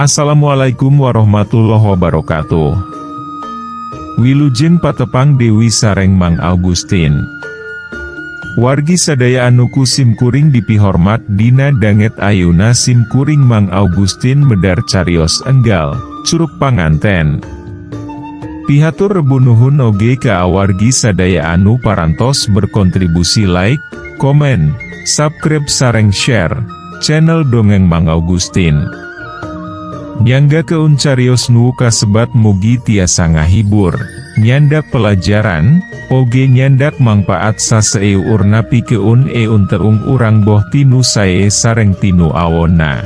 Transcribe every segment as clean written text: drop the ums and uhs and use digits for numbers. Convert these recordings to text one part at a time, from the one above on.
Assalamualaikum warahmatullahi wabarakatuh. Wilujeng patepang Dewi sareng Mang Augustin. Wargi sadaya anu ku simkuring dipihormat, dina danget ayeuna simkuring Mang Augustin medar carios enggal, Curug Panganten. Pihatur rebu nuhun oge ka awargi sadaya anu parantos berkontribusi like, komen, subscribe sareng share channel Dongeng Mang Augustin. Nyanggakeun carios nu kasebat mugi tiasa ngahibur, nyandak pelajaran, oge nyandak mangpaat saseueurna pikeun eunteung urang boh tinu sae sareng tinu awonna.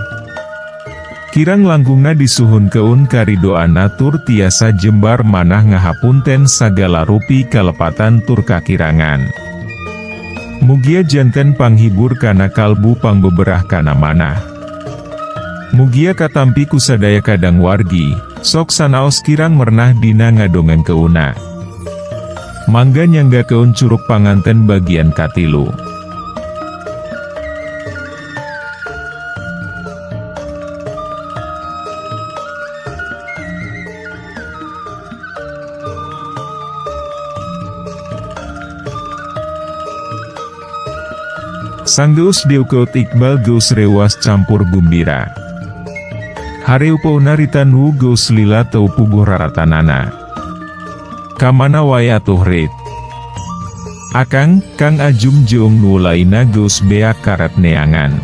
Kirang langkungna disuhunkeun karidoanna tur tiasa jembar manah ngahapunten sagala rupi kalepatan tur kakirangan. Mugia janten panghibur kana kalbu, pangbeberah kana manah. Mugia katampi ku sadaya kadang wargi, sok sanaos kirang mernah dina ngadongengkeunna. Mangga nyanggakeun Curug Panganten bagian katilu. Sanggeus dieukeut, Iqbal geus reuwas campur gumbira. Hareupeunna Rita nu geus lila teu puguh raratanana. "Kamana wae atuh, Rit? Akang, Kang Ajum jeung nu lainna geus beak karet neangan.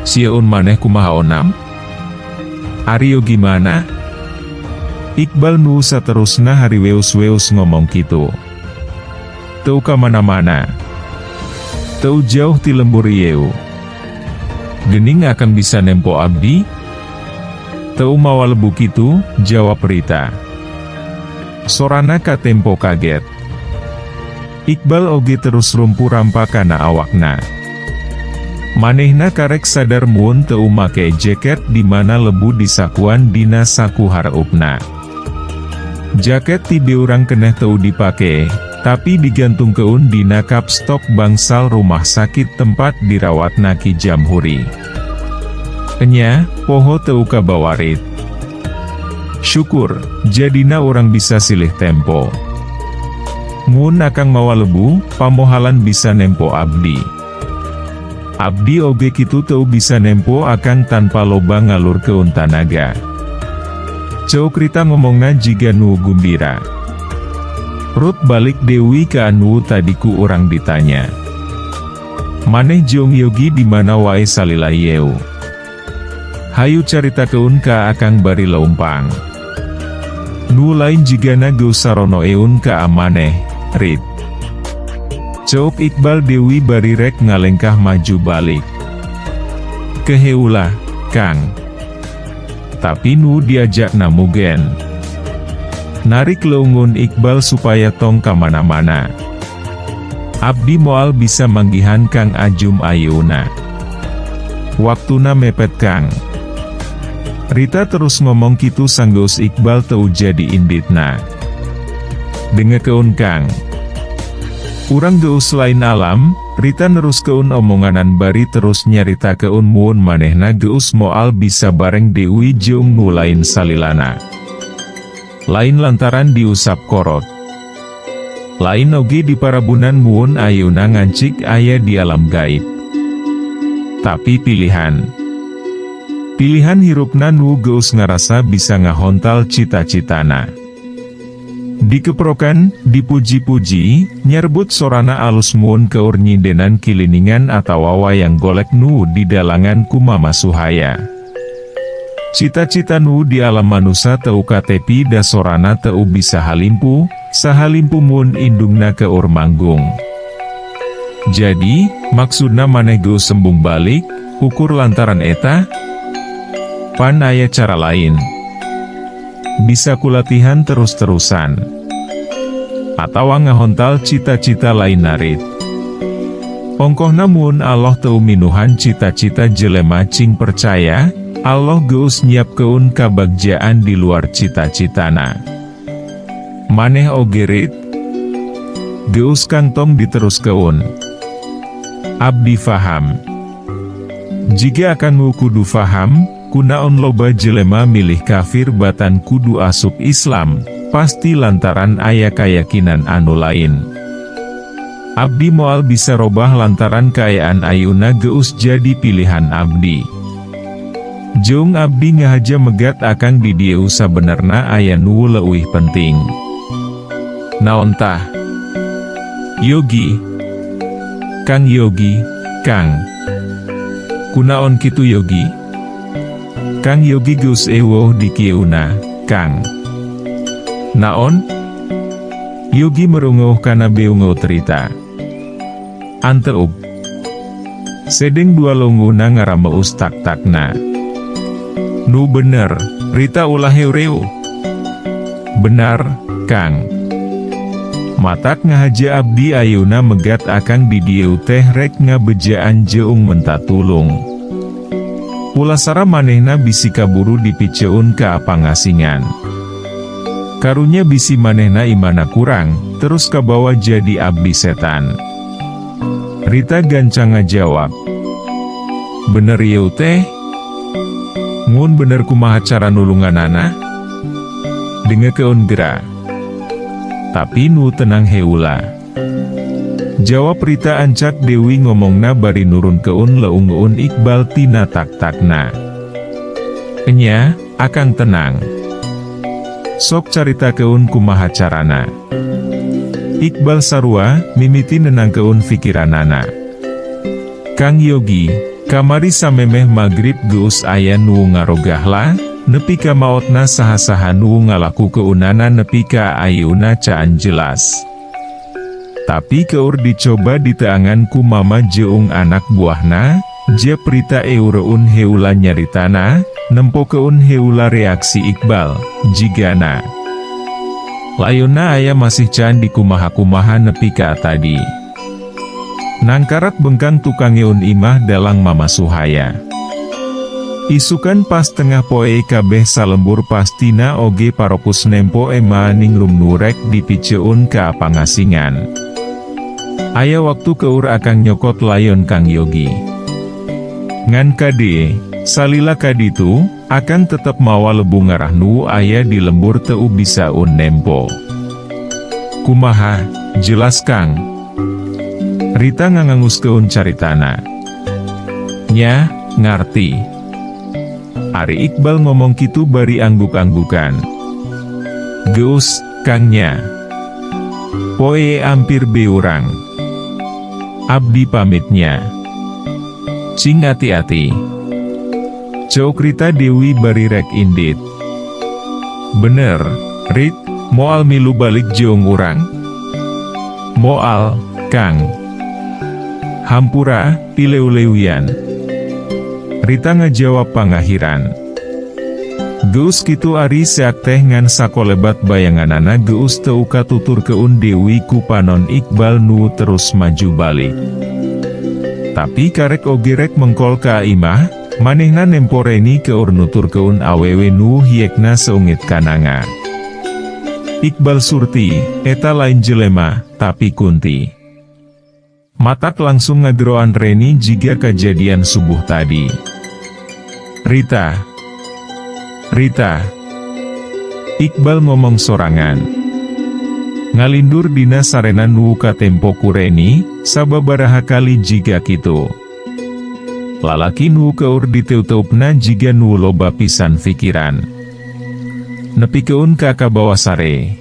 Sieun maneh kumaha, Onam? Ario gimana?" Iqbal nu saterusna hariweus-weus ngomong kitu. "Teu kamana-mana. Teu jauh ti lembur ieu." "Gening akang bisa nempo abdi?" "Teu mawa lebu kitu," jawab Rita. Sorana katempo kaget. Iqbal oge terus rumpu rampa kana awakna. Manehna karek sadar mun teu make jaket di mana lebu disakuan dina saku hareupna. Jaket ti beurang keneh teu dipake, tapi digantungkeun dina kap stok bangsal rumah sakit tempat dirawatna Ki Jamhuri. "Enya, poho teu kabawa, Rit. Syukur, jadina urang bisa silih tempo. Mun akang mawa lebu, pamohalan bisa nempo abdi. Abdi oge kitu teu bisa nempo akang tanpa loba ngalurkeun tanaga." Ceuk Rita ngomongna jiga nu gumbira. Rut balik deui ka anu tadi ku urang ditanya. "Maneh jeung Yogi di mana wae salila ieu? Hayu caritakeun ka akang bari leumpang. Nu lain jigana geus sarono eun ka maneh, Rit," Ceuk Iqbal deui bari rek ngalengkah maju balik. "Kehe ulah, Kang." Tapi nu diajak namugen. Narik leungeun Iqbal supaya tong kamana-mana. "Abdi moal bisa manggihan Kang Ajum ayeuna. Waktuna mepet, Kang." Rita terus ngomong kitu sanggeus Iqbal teu jadi inditna. "Dengekeun, Kang. Urang geus lain alam," Rita neruskeun omonganan bari terus nyaritakeun mun manehna geus moal bisa bareng deui jeung nu lain salilana. Lain lantaran diusap korot. Lain oge diparabunan mun ayeuna ngancik aya di alam gaib. Tapi pilihan. Pilihan hirupna nu geus ngarasa bisa ngahontal cita-citana. Dikeprokan, dipuji-puji, nyerbut sorana alus mun keur nyindenan kiliningan atawa wayang golek nu didalangan ku Mama Suhaya. Cita-cita nu di alam manusa teu katepi da sorana teu bisa halimpu, sahalimpu mun indungna keur manggung. "Jadi, maksudna maneh geus sembung balik, ukur lantaran eta? Pan aya cara lain. Bisa kulatihan terus-terusan. Atawa ngahontal cita-cita lain, Rit. Ongkohna mun Allah teu minuhan cita-cita jelema, cing percaya, Allah geus nyiapkeun kabagjaan di luar cita-citana. Maneh oge, Rit. Geus, Kang, tong diteruskeun. Abdi faham. Jiga akang nu kudu faham," Kunaon loba jelema milih kafir batan kudu asup Islam, pasti lantaran aya kayakinan anu lain. Abdi moal bisa robah lantaran kaayaan ayeuna geus jadi pilihan abdi. Jeung abdi ngahaja megat akang di dieu sabenerna aya nu leuwih penting. Naon tah? Yogi. Kang Yogi, Kang. Kunaon kitu, Yogi? Kang Yogi geus euweuh di kieuna, Kang. Naon? Yogi merunguh kana beungeut Rita. Anteup. Sedeng dua lungguhna ngarameus tak-takna. Nu bener, Rita, ulah heureuy. Benar, Kang. Matak ngahaja abdi ayeuna megat akang di dieu teh rek ngabejaan jeung menta tulung. Pulasara manehna bisi kaburu dipiceun ka pangasingan. Karunya bisi manehna imanna kurang, terus kabawa jadi abdi setan. Rita gancang ngajawab. Bener ieu teh? Mun bener, kumaha cara nulunganana? Dengekeun gera. Tapi nu tenang heula. Jawab Rita ancak Dewi ngomongna bari nurunkeun leungeun Iqbal tina tak-takna. Enya, akang tenang. Sok caritakeun kumaha carana. Iqbal sarua, mimiti nenangkeun pikiranana. Kang Yogi, kamari samemeh magrib geus aya nu ngarogahla, nepi ka maotna. Saha-saha nu ngalakukeunana nepi ka ayeuna can jelas. Tapi keur dicoba diteangan ku mama jeung anak buahna, jep Rita eureun heula nyaritana, nempokeun heula reaksi Iqbal, jigana. Layonna aya masih can dikumaha-kumaha nepi ka tadi. Nangkarat bengkang tukangeun imah dalang Mama Suhaya. Isukan pas tengah poe kabeh salembur pastina oge parokus nempo Ema Ningrum nu rek dipiceun ka pangasingan. Aya waktu keur akang nyokot layon, Kang Yogi. Ngan kade, salila kaditu, akang tetep mawa lebu ngarah nu aya di lembur teu bisaeun nempo. Kumaha, jelas, Kang? Rita nganganguskeun caritana. Nya, ngarti. Ari Iqbal ngomong kitu bari angguk-anggukan. Geus, Kang, nya. Poe ampir beurang. Abdi pamit nya. Cing hati-hati. Ceuk Rita Dewi bari rek indit. Bener, Rit, moal milu balik jeung urang? Moal, Kang. Hampura, pileu-leuyan. Rita ngajawab pangakhiran. Geus kitu ari seak teh ngan sakolebat bayanganana geus teu katuturkeun Dewi ku panon Iqbal nu terus maju balik. Tapi karek oge rek mengkol ka imah, manehna nempo Reni keur nuturkeun awewe nu hiekna seungit kananga. Iqbal Surti, eta lain jelema, tapi kunti. Matak langsung ngageroan Reni jiga kejadian subuh tadi. Rita. Rita. Iqbal ngomong sorangan. Ngalindur dina sarena nu katempo ku Reni, sababaraha kali jiga kitu. Lalaki nu keur diteuteupna jiga nu loba pisan pikiran. Nepikeun ka kabawa sare.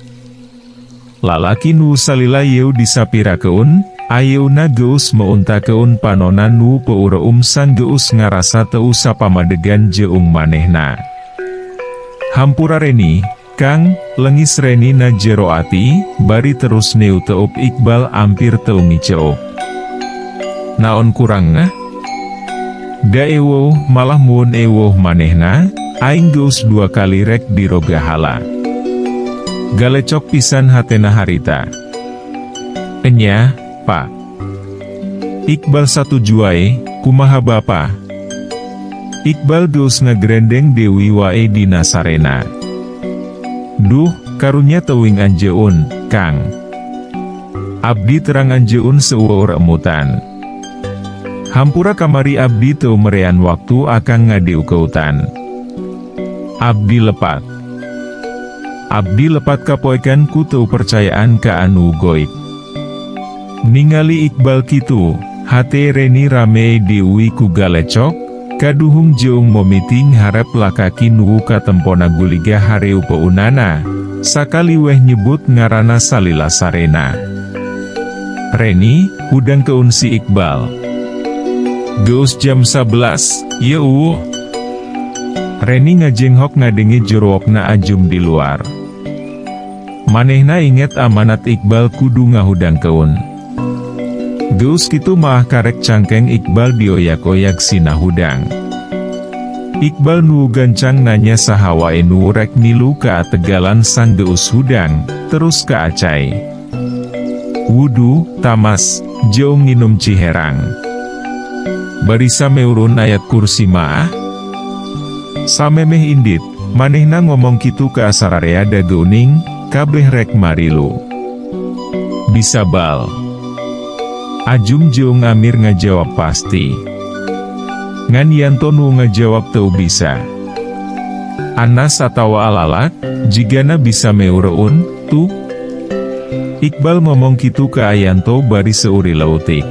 Lalaki nu salila yeu disapirakeun, ayeuna geus meuntakeun panona nu peureum sanggeus ngarasa teu sapamadegan jeung manehna. Hampura Reni, Kang, lengis Reni na jero ati, bari terus neuteup Iqbal ampir teu ngiceuk. Naon kurangna? Da eweuh, malah mun eweuh manehna, aing geus dua kali rek dirogahala. Galecok pisan hatena harita. Enya, Pak. Iqbal satuju wae, kumaha Bapa? Iqbal geus ngagrendeng Dewi wae dina sarena. Duh, karunya teuing anjeun, Kang. Abdi terang anjeun seueur emutan. Hampura kamari abdi teu merean waktu akang ngadiukeutan. Abdi lepat. Abdi lepat kapoekan ku teu percayaan ka anu goib. Ningali Iqbal kitu, hate Reni rame diui ku galecok, kaduhung jeung momiti ngharep lakaki nu katempona guliga hareupeunana, sakali weh nyebut ngarana salila sarena. "Reni, hudangkeun si Iqbal. Geus jam 11, ieu euweuh." Reni ngajenghok ngadenge jorowokna Ajum di luar. Manehna inget amanat Iqbal kudu ngahudangkeun. Geus kitu maah karek cangkeng Iqbal dioyak-oyak sina hudang. Iqbal nu gancang nanya saha wae nu rek milu ka tegalan sanggeus hudang, terus ka acai. Wudu, tamas, jeung nginum ciherang. Barisa meureun ayat kursi maah. Samemeh indit, manehna ngomong kitu ka sararea da geuning, kabeh rek marilu. "Bisa, Bal." Ajum jeung Amir ngajawab pasti. Ngan Yanto nu ngajawab teu bisa. "Anas atawa alalak, jigana bisa meureun, tuh." Iqbal ngomong kitu ka Ayanto bari seuri leutik.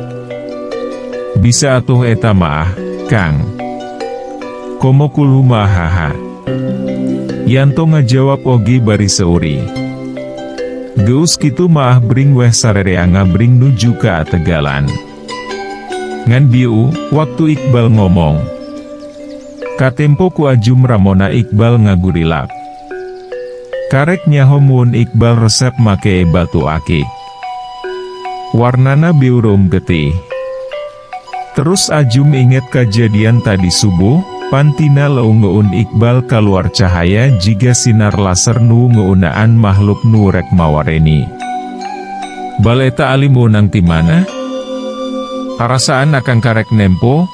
"Bisa atuh eta maah, Kang. Komo kulhu haha." Yanto ngajawab oge bari seuri. Geus kitu maah bring weh sarerea ngabring nuju ka tegalan. Ngan bieu, waktu Iqbal ngomong. Katempo ku Ajum ramona Iqbal ngagurilap. Karek nyaho mun Iqbal resep make batu akik. Warnana beureum getih. Terus Ajum inget kejadian tadi subuh, pan tina leungeun Iqbal keluar cahaya jiga sinar laser nu ngeunaan makhluk nu rek mawa Reni. "Bal, eta ali meunang ti mana? Parasaan akang karek nempo."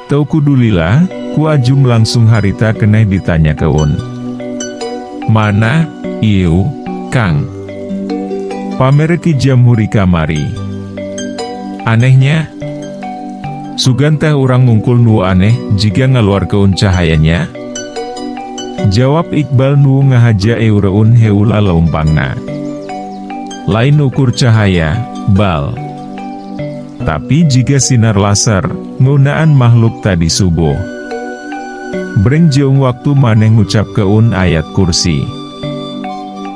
"Teu kudu lila," ku Ajum langsung harita keneh ditanyakeun. "Mana, ieu, Kang? Pamere Ki Jamhuri kamari. Anehnya, sugan teh urang ngungkul nu aneh jiga ngaluarkeun cahayanya?" Jawab Iqbal nu ngahaja eureun heula leumpangna. "Lain ukur cahaya, Bal. Tapi jiga sinar laser, ngeunaan makhluk tadi subuh. Breng jeung waktu maneh ngucapkeun ayat kursi.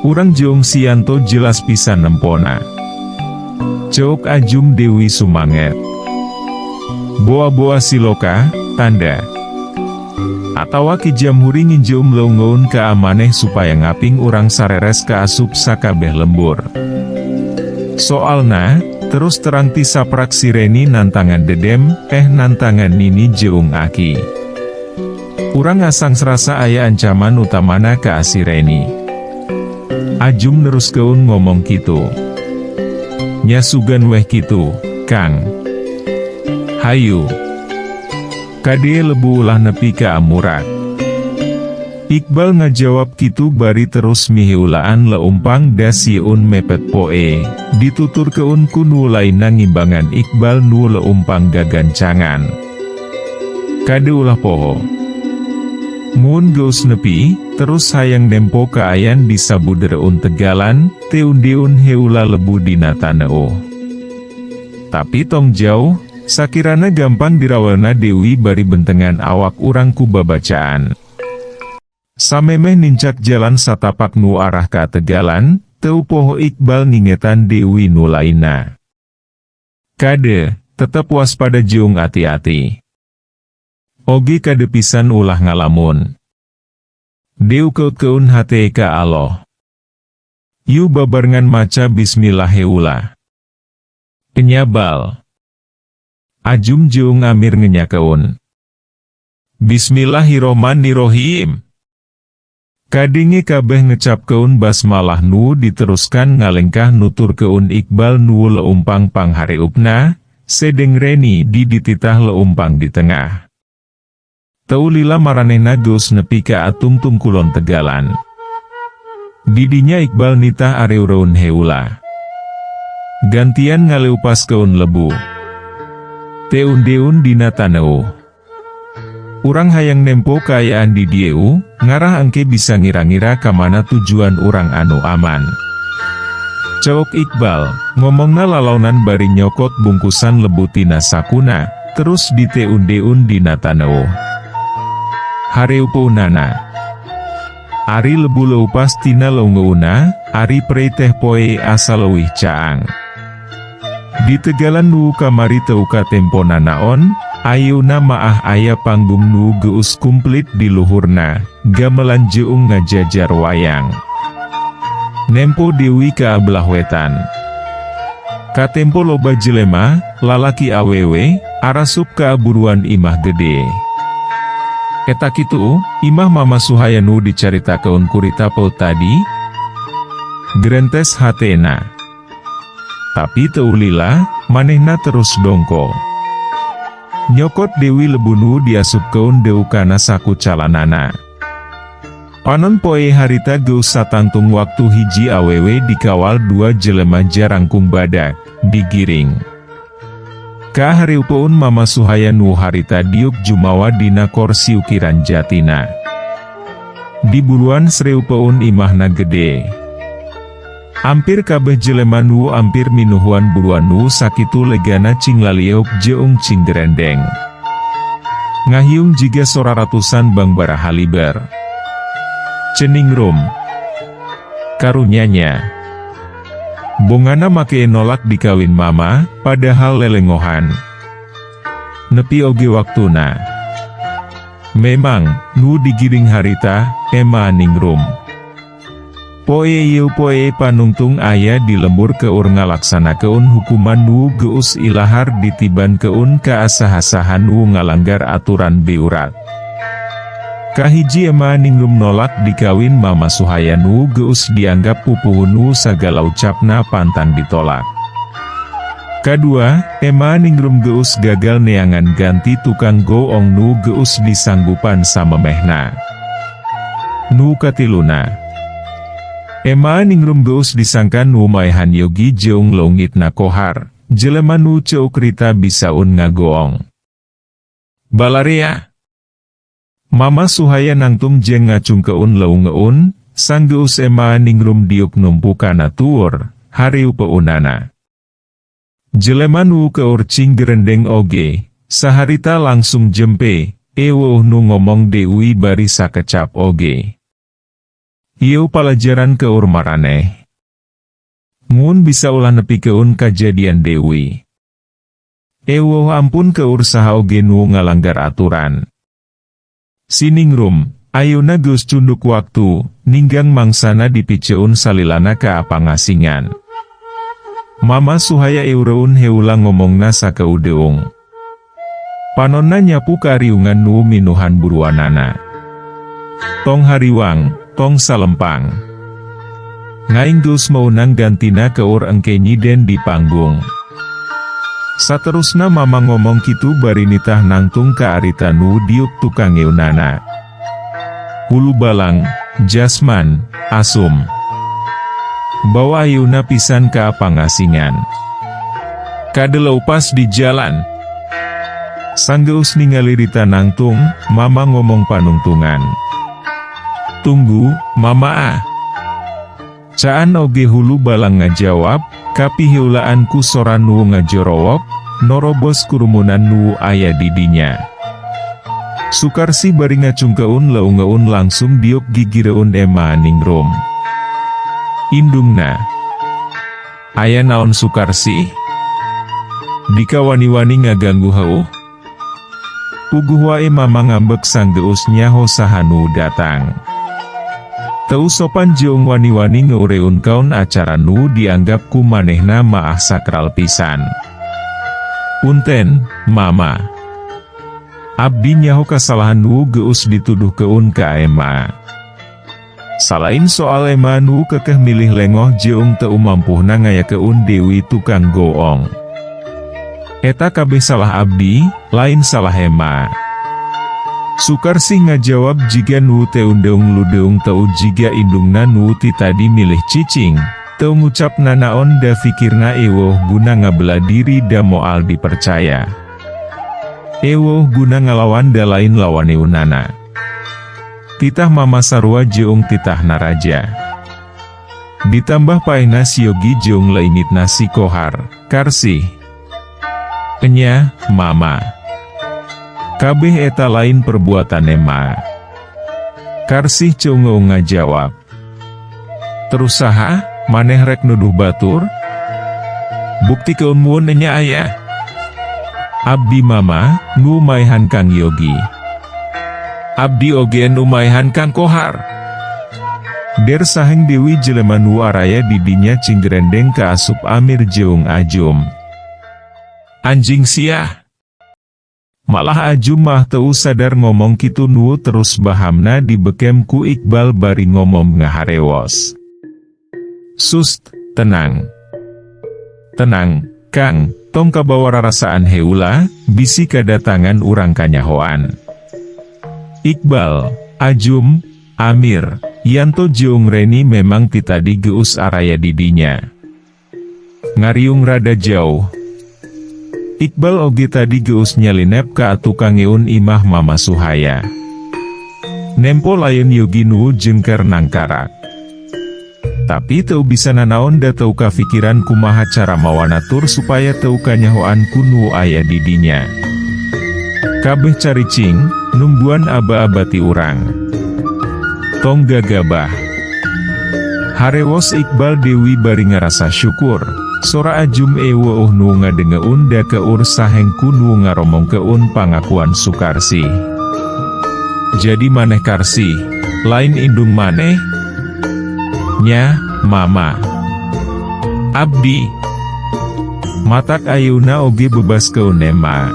Urang jeung si Yanto jelas pisan nempona." Ceuk Ajum Dewi sumanget. "Boa-boa siloka, tanda. Atawa Ki Jamhuri nginjeum leungeun ka amaneh supaya ngaping urang sareres kaasup sakabeh lembur. Soalna, terus terang ti saprak si Reni nantangan Dedem, eh nantangan Nini jeung Aki. Urang ngasang serasa aya ancaman utamana ka si Reni." Ajum neruskeun ngomong kitu. "Nya sugan weh kitu, Kang. Hayu. Kade lebu ulah nepi ka amurak." Iqbal ngajawab kitu bari terus miheulaan leumpang da sieun mepet poe, dituturkeun ku nu lainna ngimbangan Iqbal nu leumpang gagancangan. "Kade ulah poho. Mun geus nepi, terus hayang nempo kaayan di sabudereun tegalan, teundeun heula lebu dina taneuh. Tapi tong jauh, sakirana gampang dirawelna Dewi bari bentengan awak urang ku babacaan." Samemeh nincak jalan satapak nu arah ka tegalan, teu poho Iqbal ngingetan Dewi nu lainna. "Kade, tetep waspada jeung hati-hati. Oge kade pisan ulah ngalamun. Deukeutkeun hate ka Allah. Yu babarengan maca bismillah heula." "Enya, Bal." Ajum jeung Amir ngenyakeun. "Bismillahirrohmanirrohim." Kadenge kabeh ngecapkeun basmalah nu diteruskan ngalengkah nuturkeun Iqbal nu leumpang panghareupna, sedeng Reni di dititah leumpang di tengah. Teu lila maranehna geus nepi ka atungtung kulon tegalan. Didinya Iqbal nitah areureun heula. Gantian ngaleupaskeun lebu. Teundeun dina taneuh. Urang hayang nempo kaayaan di dieu, ngarah engke bisa ngira-ngira kamana tujuan urang anu aman. Ceuk Iqbal, ngomongna lalaunan bari nyokot bungkusan lebu tina sakuna, terus diteundeun dina taneuh. Hareupeunana. Ari lebu leupas tina leungeunna, ari prei teh poe asa leuwih caang. Di tegalan nu kamari teu katempo nanaon, ayeuna maah aya panggung nu geus kumplit di luhurna, gamelan jeung ngajajar wayang. Nempo deui ka belah wetan. Katempo loba jelema, lalaki awewe, arasup ka buruan imah gede. Eta kitu, imah Mama Suhaya nu dicaritakeun ku Rita poe tadi? Gerentes hatena. Tapi teu lila, manehna terus dongko. Nyokot deui lebu nu diasupkeun deui kana saku calanana. Panon poe harita geus satangtung waktu hiji awewe dikawal dua jelema jarangkung badak, digiring ka hareupeun Mama Suhaya nu harita diuk jumawa dina korsi ukiran jatina. Di buruan sreupeun imahna gede. Ampir kabeh jelema nu ampir minuhuan buruan nu sakitu legana cing lalieuk jeung cing gerendeng. Ngahiung jiga sora ratusan bangbara haliber. Cening rum. Karunyanya. Bongana make nolak dikawin Mama, padahal lelengohan. Nepi oge waktuna. Memang, nu digiring harita, Ema Ningrum. Poe ieu poe panungtung aya di lembur keur ngalaksanakeun hukuman nu geus ilahar ditibankeun ka saha-saha nu ngalanggar aturan beurat. Kahiji, Ema Ningrum nolak dikawin Mama Suhaya nu geus dianggap pupuhu nu sagala ucapna pantang ditolak. Kadua, Ema Ningrum geus gagal neangan ganti tukang goong nu geus disanggupan samemehna. Nu katiluna, Ema Ningrum geus disangka nu maehan yogi jeung leungitna kohar, jelema nu ceuk Rita bisaeun ngagoong. Balarea. Mama Suhaya nangtung jeung ngacungkeun leungeun, sanggeus Ema Ningrum diuk numpu kana tuur, hareupeunana. Jelema nu keur cing gerendeng oge, saharita langsung jempe, eweuh nu ngomong deui bari sakecap oge. Ieu palajaran keur maraneh. Mun bisa ulah nepikeun kajadian deui. Eweuh ampun keur saha oge nu ngalanggar aturan. Si Ningrum, ayeuna geus cunduk waktu, ninggang mangsana dipiceun salilana ka pangasingan. Mama Suhaya eureun heula ngomongna sakeudeung. Panonna nyapu kariungan nu minuhan buruanana. Tong hariwang, tong salempang. Ngaing geus meunang gantina keur engke nyiden di panggung. Saterusna Mama ngomong kitu bari nitah nangtung ka Arita nu diuk tukang eunana. Hulu Balang, Jasman, Asum. Bawa ayeuna pisan ka pangasingan. Kade leupas di jalan. Sanggeus ningali Rita nangtung, Mama ngomong panungtungan. Tunggu, Mama ah. Caan oge Hulu Balang ngajawab, kapiheulaan ku sora nu ngajorowok, norobos kurumunan nu aya di dinya. Sukarsi bari ngacungkeun leungeun langsung diuk gigireun Ema Ningrum. Indungna. Aya naon, Sukarsi? Dika wani-wani ngaganggu heuh? Puguh wae Mama ngambek sanggeus nyaho saha nu datang. Teu sopan jeung wani-wani ngeureunkeun acara nu dianggap ku manehna maah sakral pisan. Punten, Mama. Abdi nyaho kasalahan nu geus dituduhkeun ka Ema. Salain soal Ema nu kekeh milih lengoh jeung teu mampuhna ngayakeun deui tukang goong. Eta kabeh salah abdi, lain salah Ema. Sukarsih ngajawab jiga nu teundeung ludeung teu jiga indungna nu ti tadi milih cicing, teu ngucap nanaon da fikirna eweuh guna ngabela diri da moal dipercaya. Eweuh guna ngalawan da lain lawaneunana. Titah mama sarua jeung titahna raja. Ditambah paehna si Yogi jeung leungitna si Kohar, Karsih. Enya, mama. Kabeh eta lain perbuatan ema. Karsih ceungeung ngajawab. Terus saha, maneh rek nuduh batur? Buktikeun mun enya aya. Abdi mama, nu maehan Kang Yogi. Abdi oge nu maehan Kang Kohar. Der saheng Dewi jelema nu araya di dinya cinggerendeng kaasup Amir jeung Ajum. Anjing sia. Malah Ajum mah teu sadar ngomong kitu nu terus bahamna dibekem ku Iqbal bari ngomong ngaharewos. Sust, tenang. Tenang, Kang, tong kabawa rarasaan heula, bisi kadatangan urang kanyahoan. Iqbal, Ajum, Amir, Yanto jeung Reni memang ti tadi geus araya di dinya. Ngariung rada jauh. Iqbal oge tadi geus nyalinep ka tukangeun imah Mama Suhaya. Nempo lain Yogi nu jengker nangkarak. Tapi teu bisa nanaon da teu kafikiran kumaha cara mawana tur supaya teu kanyahoan ku nu aya di dinya. Kabeh caricing, nungguan aba-aba ti urang. Tong gagabah. Harewos Iqbal Dewi bari ngarasa syukur, sora Ajum eweuh nu ngadengeun da keur saheng ku nu ngaromongkeun pangakuan Sukarsih. Jadi maneh Karsih, lain indung maneh? Nya, mama. Abdi. Matak ayeuna oge bebaskeun ema.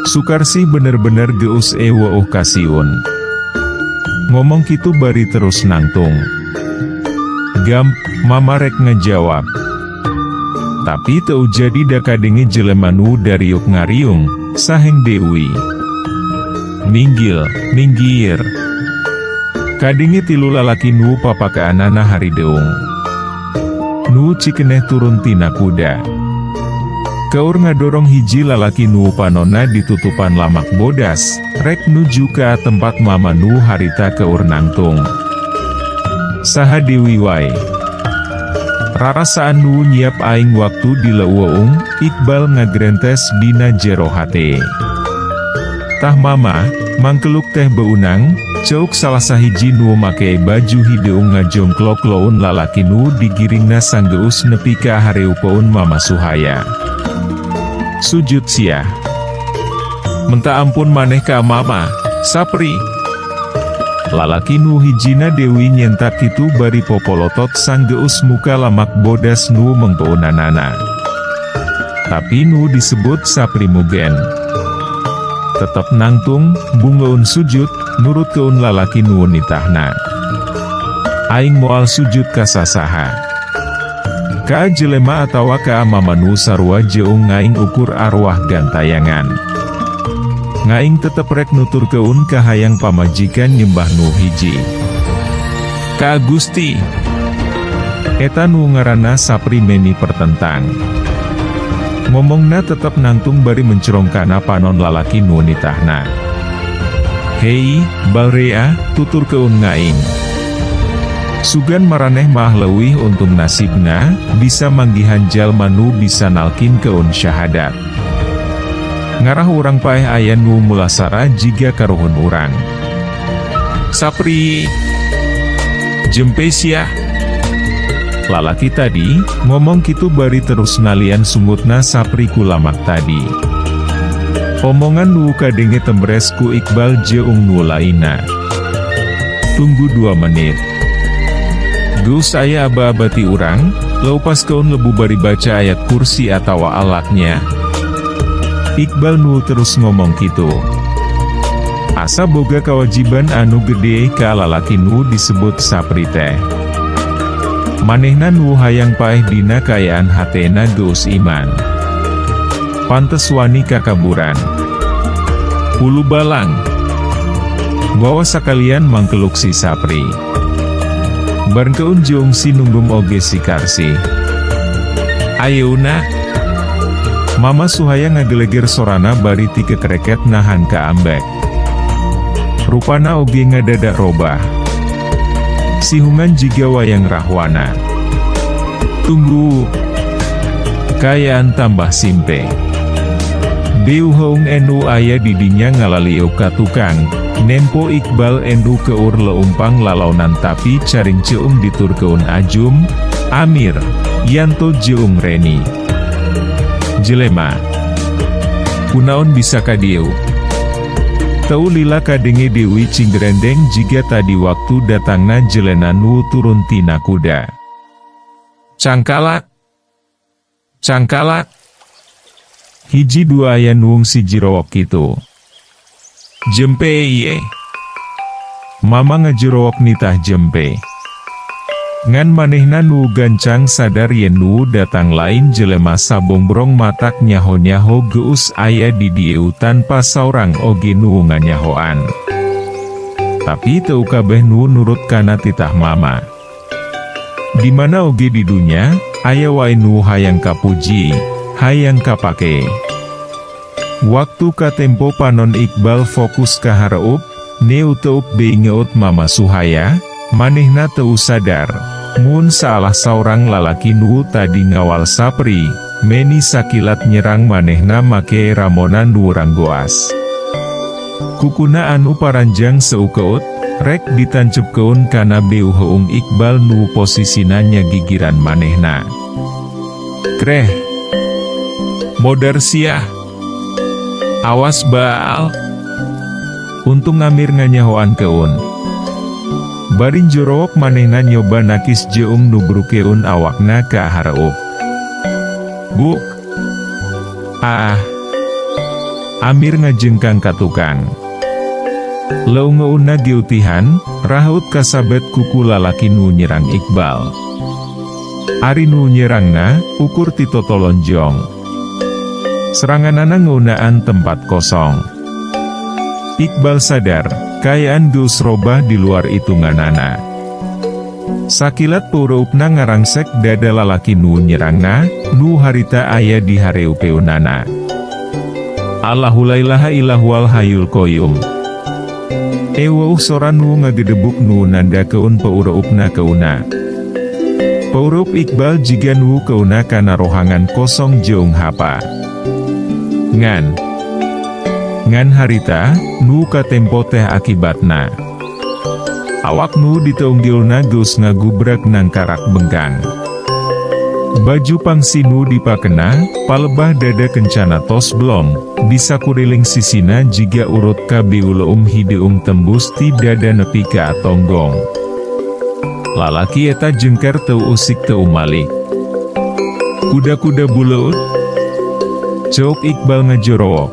Sukarsih bener-bener geus eweuh kasieun. Ngomong kitu bari terus nangtung. Gam, mama rek ngejawab. Tapi teu jadi da kadenge jelema nu dariuk ngariung, saheng Dewi. Minggil, minggir. Kadenge tilu lalaki nu papakaanana harideung. Nu cikeneh turun tina kuda. Keur ngadorong hiji lalaki nu panonna ditutupan lamak bodas, rek nuju ka tempat mama nu harita keur nangtung. Saha Dewi wae. Rarasaan nu nyiap aing waktu di leuweung, Iqbal ngagrentes dina jero hate. Tah mama, mangkeluk teh beunang, ceuk salah sahiji nu make baju hideung ngajongklok loun lalaki nu digiringna sanggeus nepi ka hareupeun Mama Suhaya. Sujud sia. Menta ampun maneh ka mama, Sapri. Lalaki nu hijina Dewi nyentak kitu bari popolotot sanggeus muka lamak bodas nu mengpeunanana. Tapi nu disebut Sapri Mugen. Tetep nangtung, bungeun sujud, nurutkeun lalaki nu nitahna. Aing moal sujud ka sasaha. Ka jelema atawa ka mama nu sarua jeung ngaing ukur arwah gantayangan. Ngaing tetep rek nuturkeun kahayang pamajikan nyembah nu hiji. Ka Gusti. Eta nu ngaranna Sapri meni pertentang. Ngomongna tetep nangtung bari mencerong kana panon lalaki nu nitahna. Hei, Balrea, tuturkeun ngaing. Sugan maraneh mah leuwih untung nasibna, bisa manggihan jalma nu bisa nalkinkeun syahadat. Ngarah urang paeh aya nu mulasara jiga karuhun urang. Sapri. Jempe sia. Lalaki tadi, ngomong kitu bari terus nalian sungutna Sapri ku lamak tadi. Omongan nu kadenge tembres ku Iqbal jeung nu lainna. Tunggu 2 menit. Geus aya aba-aba ti urang, leupaskeun lebu bari baca ayat kursi atawa alaknya. Iqbal nu terus ngomong kitu. Asa boga kewajiban anu gede ka lalaki nu disebut Sapri teh. Manehna nu hayang paeh dina kaayaan hatena geus iman. Pantes wani kakaburan. Hulu balang. Bawa sakalian mangkeluk si Sapri. Barengkeun jeung si Nunggum oge si Karsi. Ayeuna. Mama Suhaya ngageleger sorana bari ti kekereket nahan kaambek. Rupana oge ngadadak robah. Sihungan jiga wayang Rahwana. Tunggu. Kaayaan tambah simpe. Beuheung nu aya di dinya ngalaliuk ka tukang, nempo Iqbal nu keur leumpang lalaunan tapi caringceung diturkeun Ajum, Amir, Yanto jeung Reni. Jelema. Kunaon bisa ka dieu? Teu lila kadenge Dewi cinggerendeng jiga tadi waktu datangna jelema nu turun tina kuda. Cangkalak! Cangkalak! Hiji dua aya nu ngajirowok kitu. Jempe ieu. Mama ngajirowok nitah jempe. Ngan manehna nu gancang sadar yen nu datang lain jelema sabongbrong matak nyaho-nyaho geus aya di dieu tanpa saurang oge nu nganyahoan. Tapi teu kabeh nu nurut kana titah mama. Di mana oge di dunya, aya wae nu hayang kapuji, hayang kapake. Waktu katempo panon Iqbal fokus ka hareup, neuteuk beingeut Mama Suhaya, manehna teu sadar, mun salah saurang lalaki nu tadi ngawal Sapri, meni sakilat nyerang manehna make ramona nu ranggoas. Kukuna anu paranjang seukeut, rek ditancepkeun kana beuheung Iqbal nu posisina nyagigiran manehna. Kreh! Modar siah! Awas Bal! Untung Amir nganyahoan keun. Bari njorowok manehna nyoba nakis jeung nubrukeun awakna ka hareup. Buk! Ah! Amir ngajengkang ka tukang. Leungeunna geutihan, rahaut kasabet kuku lalaki nu nyerang Iqbal. Ari nu nyerangna, ukur ti totolonjong. Seranganana ngeunaan tempat kosong. Iqbal sadar, kaayaan geus robah di luar hitunganana. Sakilat peureupna ngarangsek dada lalaki nu nyerangna, nu harita aya di hareupeunana. Allahu la ilaha illahuwal hayyul qayyum. Eweuh sora nu ngagedebuk nu nandakeun peureupna keuna. Peureup Iqbal jiga nu keuna kana rohangan kosong jeung hapa. Ngan. Ngan harita, nu katempo teh akibatna. Awak nu diteunggilna geus ngagubrak nangkarak bengkang. Baju pangsi nu dipakena, palebah dada kencana tos blong, di sakuriling sisina jiga urut kabiuleum hideung tembus ti dada nepi ka tonggong. Lalaki eta jengker teu usik teu malik. Kuda-kuda buleut? Ceuk Iqbal ngajorowok.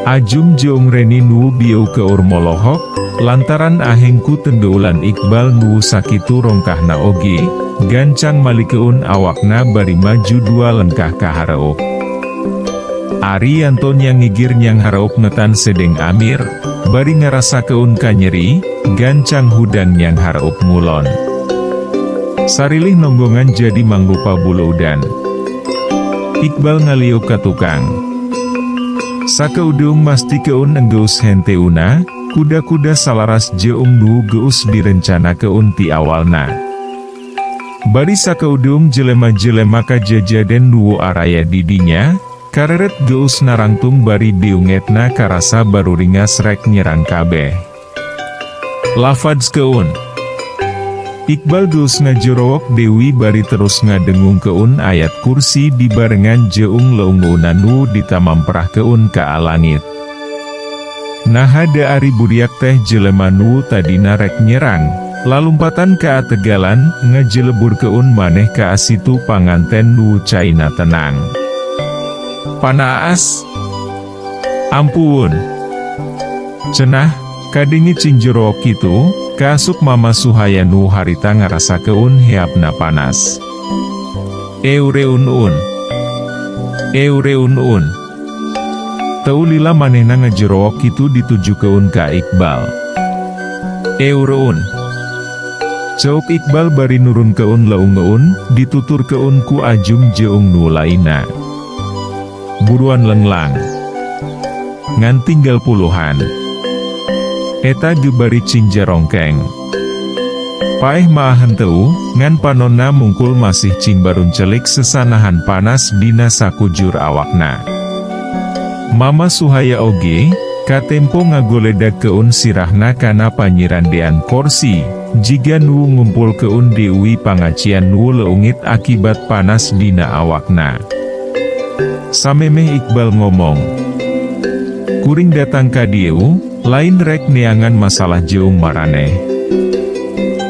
Ajum jeung Reni nu bieu keur molohok, lantaran aheng ku tenggeulan Iqbal nu sakitu rongkahna oge, gancang malikeun awakna bari maju dua lengkah ka hareup. Ari Yanto nyangigir nyang hareup ngetan sedeng Amir, bari ngarasakeun kanyeri, gancang hudang nyang hareup ngulon. Sarilih nonggongan jadi mangrupa buleudan. Iqbal ngaliuk ka tukang. Sakeudeung mastikeun enggeus henteuna, kuda-kuda salaras jeung nu geus direncanakeun ti awalna. Bari sakeudeung jelema-jelema kajajaden nu araya di dinya, kareret geus narangtung bari biungetna karasa baruringas rek nyerang kabeh. Lafadzkeun. Iqbal geus ngajorowok Dewi bari terus ngadengungkeun ayat kursi dibarengan jeung leungeunna nu ditamamprahkeun ka langit. Naha da ari buriak teh jelema nu tadina rek nyerang, lalumpatan ka tegalan, ngajeleburkeun maneh ka situ panganten nu caina tenang. Panaas! Ampun! Cenah, kadenge cingjorowok kitu, kaasup Mama Suhaya nu harita ngarasakeun heapna panas. Eureun-un. Eureun-un. Teu lila manehna ngajerowok kitu ditujukeun ka Iqbal. Eureun. Ceuk Iqbal bari nurunkeun leungeun, dituturkeun ku Ajum jeung nu lainna. Buruan lenglang. Ngan tinggal puluhan. Eta ge bari cing jarongkeng. Paeh maah henteu, ngan panonna mungkul masih cing baruncelik sesanahan panas dina sakujur awakna. Mama Suhaya oge, katempo ngagoledagkeun sirahna kana panyirandean korsi, jiga nu ngumpulkeun deui pangacian nu leungit akibat panas dina awakna. Samemeh Iqbal ngomong, "Kuring datang ka dieu, lain rek neangan masalah jeung maraneh.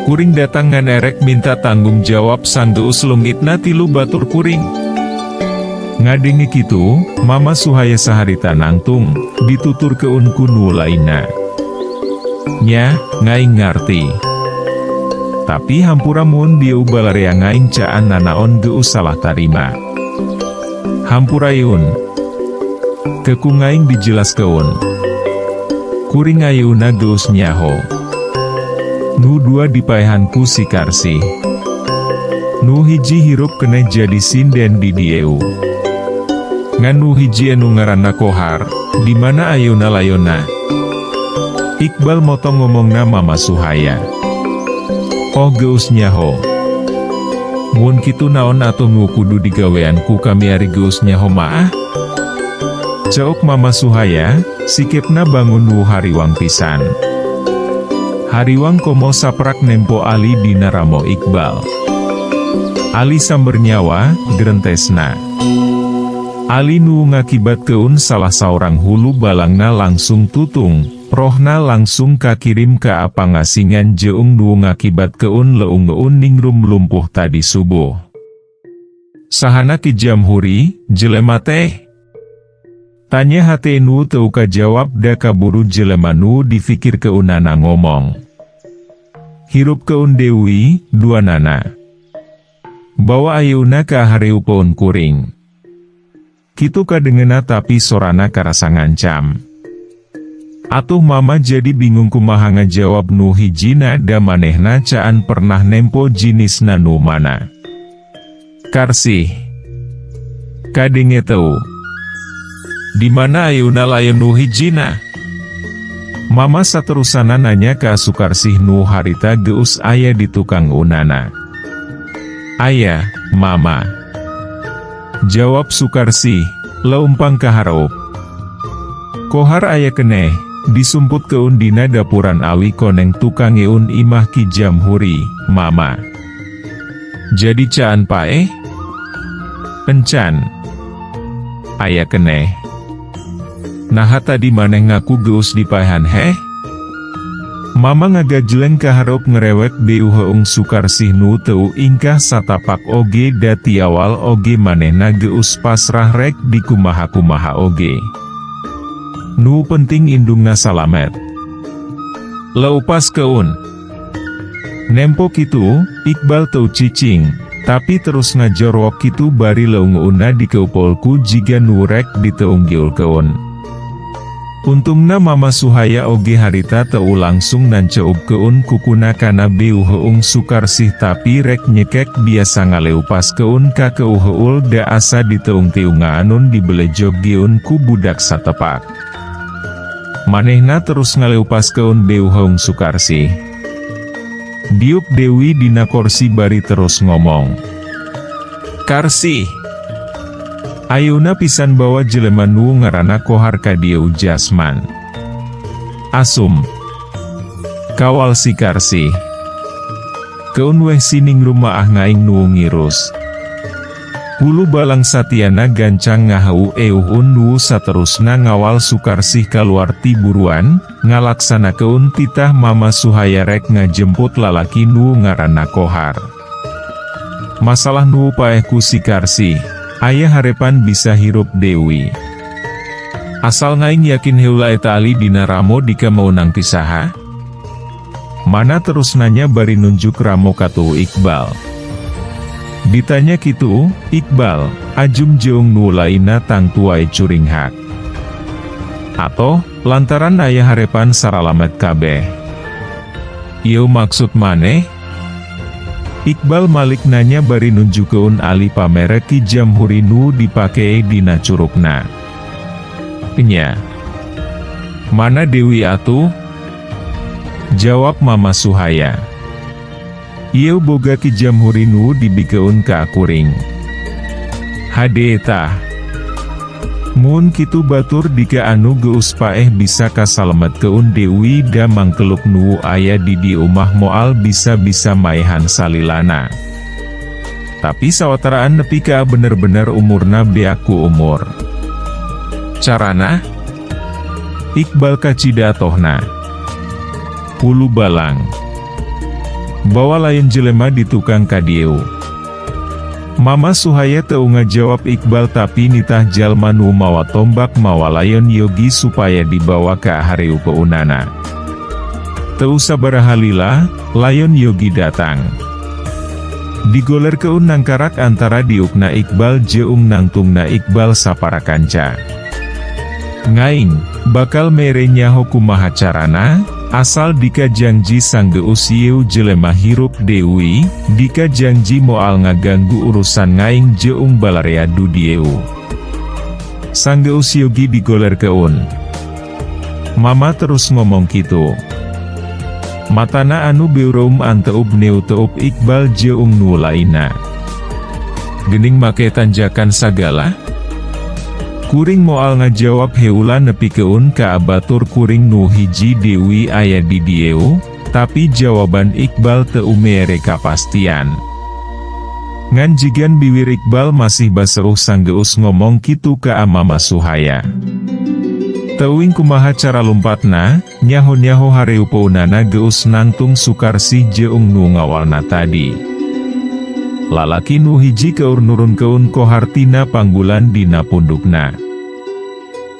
Kuring datang ngan erek minta tanggung jawab sanggeus leungitna tilu batur kuring." Ngadenge kitu, Mama Suhaya saharita nangtung, dituturkeun ku nu lainna. "Nya, ngaing ngarti. Tapi hampura mun dieu balarea ngaing caan nanaon geus salah tarima. Hampurayun. Ke ku ngaing dijelaskeun. Kuring ayeuna geus nyaho. Nu dua dipaehan ku si Karsih. Nu hiji hirup keneh jadi sinden di dieu. Ngan nu hiji anu ngaranna Kohar, di mana ayeuna layonna?" Iqbal motong ngomongna Mama Suhaya. "Oh, geus nyaho. Mun kitu naon atuh nu kudu digawean ku kami ari geus nyaho maah?" Ceuk Mama Suhaya, sikepna bangun nu hariwang pisan. Hariwang komo saprak nempo Ali dina ramo Iqbal. "Ali samber nyawa," gerentesna. Ali nu ngakibatkeun salah saurang hulu balangna langsung tutung, rohna langsung kakirim ka pangasingan jeung nu ngakibatkeun leungeun ningrum lumpuh tadi subuh. "Sahana Ki Jamhuri, jelema teh?" Tanya hate nu teu kajawab da kaburu jelema nu difikirkeunana ngomong. "Hirupkeun deui, duanana. Bawa ayeuna ka hareupeun kuring." Kitu kadengena tapi sorana karasa ngancam. Atuh Mama jadi bingung kumaha ngajawab nu hijina da manehna caan pernah nempo jinisna nu mana. "Karsih. Kadenge teu? Di mana ayeuna layon nu hijina?" Mama saterusana nanya ka Sukarsih nu harita geus aya di tukang eunana. "Aya, Mama," jawab Sukarsih, leumpang ka hareup. "Kohar aya keneh, disumputkeun dina dapuran awi koneng tukang eun imah Ki Jamhuri, Mama." "Jadi caan paeh?" "Encan. Aya keneh." "Naha tadi maneh ngaku geus dipaehan heh?" Mama ngagajleng ka hareup ngerewek beuheung Sukarsih nu teu ingkah satapak oge da ti awal oge manehna geus pasrah rek dikumaha-kumaha oge. Nu penting indungna salamet. "Leupaskeun." Nempo kitu, Iqbal teu cicing, tapi terus ngajorwok kitu bari leungeunna dikeupol ku jiga nu rek diteunggeulkeun. Untungna Mama Suhaya oge harita teu langsung nanceupkeun kukuna kana beuheung Sukarsih tapi rek nyekek biasa ngaleupaskeun ka keuheul da asa diteung-teungaanun dibelejoggeun ku budak satepak. Manehna terus ngaleupaskeun beuheung Sukarsih. Diuk deui dina korsi bari terus ngomong. "Karsih. Ayeuna pisan bawa jelema nu ngaranna Kohar ka dieu Jasman. Asum. Kawal si Karsih. Keun weh si ningrum maah ngaing nu ngirus." Hulu balang satiana gancang ngaheu euhun nu saterusna ngawal Sukarsih kaluar ti buruan, ngalaksanakeun titah Mama Suhaya rek ngajemput lalaki nu ngaranna Kohar. Masalah nu paeh ku si Karsih, aya harepan bisa hirup deui. Asal ngaing yakin heula eta Ali dina ramo dika meunang ti saha? Mana terus nanya bari nunjuk ramo katuhu Iqbal. Ditanya kitu, Iqbal, Ajum jeung nu lainna tangtu wae curinghak. Atoh, lantaran aya harepan saralamet kabeh. "Ieu maksud maneh?" Iqbal malik nanya bari nunjukkeun ali pamere Ki Jamhuri nu dipake dina curukna. Nya. Mana Dewi atuh? Jawab Mama Suhaya. Ieu boga Ki Jamhuri nu dibikeun ka kuring. Hade tah. Mun kitu batur dika anu geus paeh bisa kasalametkeun Dewi da mangkeluk nu aya di dieu mah moal bisa-bisa maehan salilana. Tapi sawataraan nepi ka bener-bener umurna beak ku umur. Carana? Iqbal kacida tohna. Hulubalang. Bawa lain jelema di tukang ka dieu. Mama Suhaya teu ngajawab Iqbal tapi nitah jalma nu mawa tombak mawa layon Yogi supaya dibawa ka hareupeunana. Teu sabaraha lila, layon Yogi datang. Digolerkeun nangkarak antara diukna Iqbal jeung nangtungna Iqbal sapara kanca. Ngaing, bakal mere nyaho kumaha carana, asal dika jangji sanggeus ieu jelema hirup deui, dika jangji moal ngaganggu urusan ngaing jeung balarea du dieu. Sanggeus Yogi digolerkeun. Mama terus ngomong kitu. Matana anu beureum anteup neuteup Iqbal jeung nu lainna. Gening make tanjakan sagala? Kuring moal ngajawab heula nepikeun ka batur kuring nu hiji Dewi aya di dieu, tapi jawaban Iqbal teu mere kapastian. Ngan jigan biwir Iqbal masih baseuh sanggeus ngomong kitu ka Mama Suhaya. Teuing kumaha cara lumpatna, nyaho-nyaho hareupeunana geus nangtung Sukarsih jeung nu ngawalna tadi. Lalaki nu hiji keur nurunkeun kohar tina panggulan dina pundukna.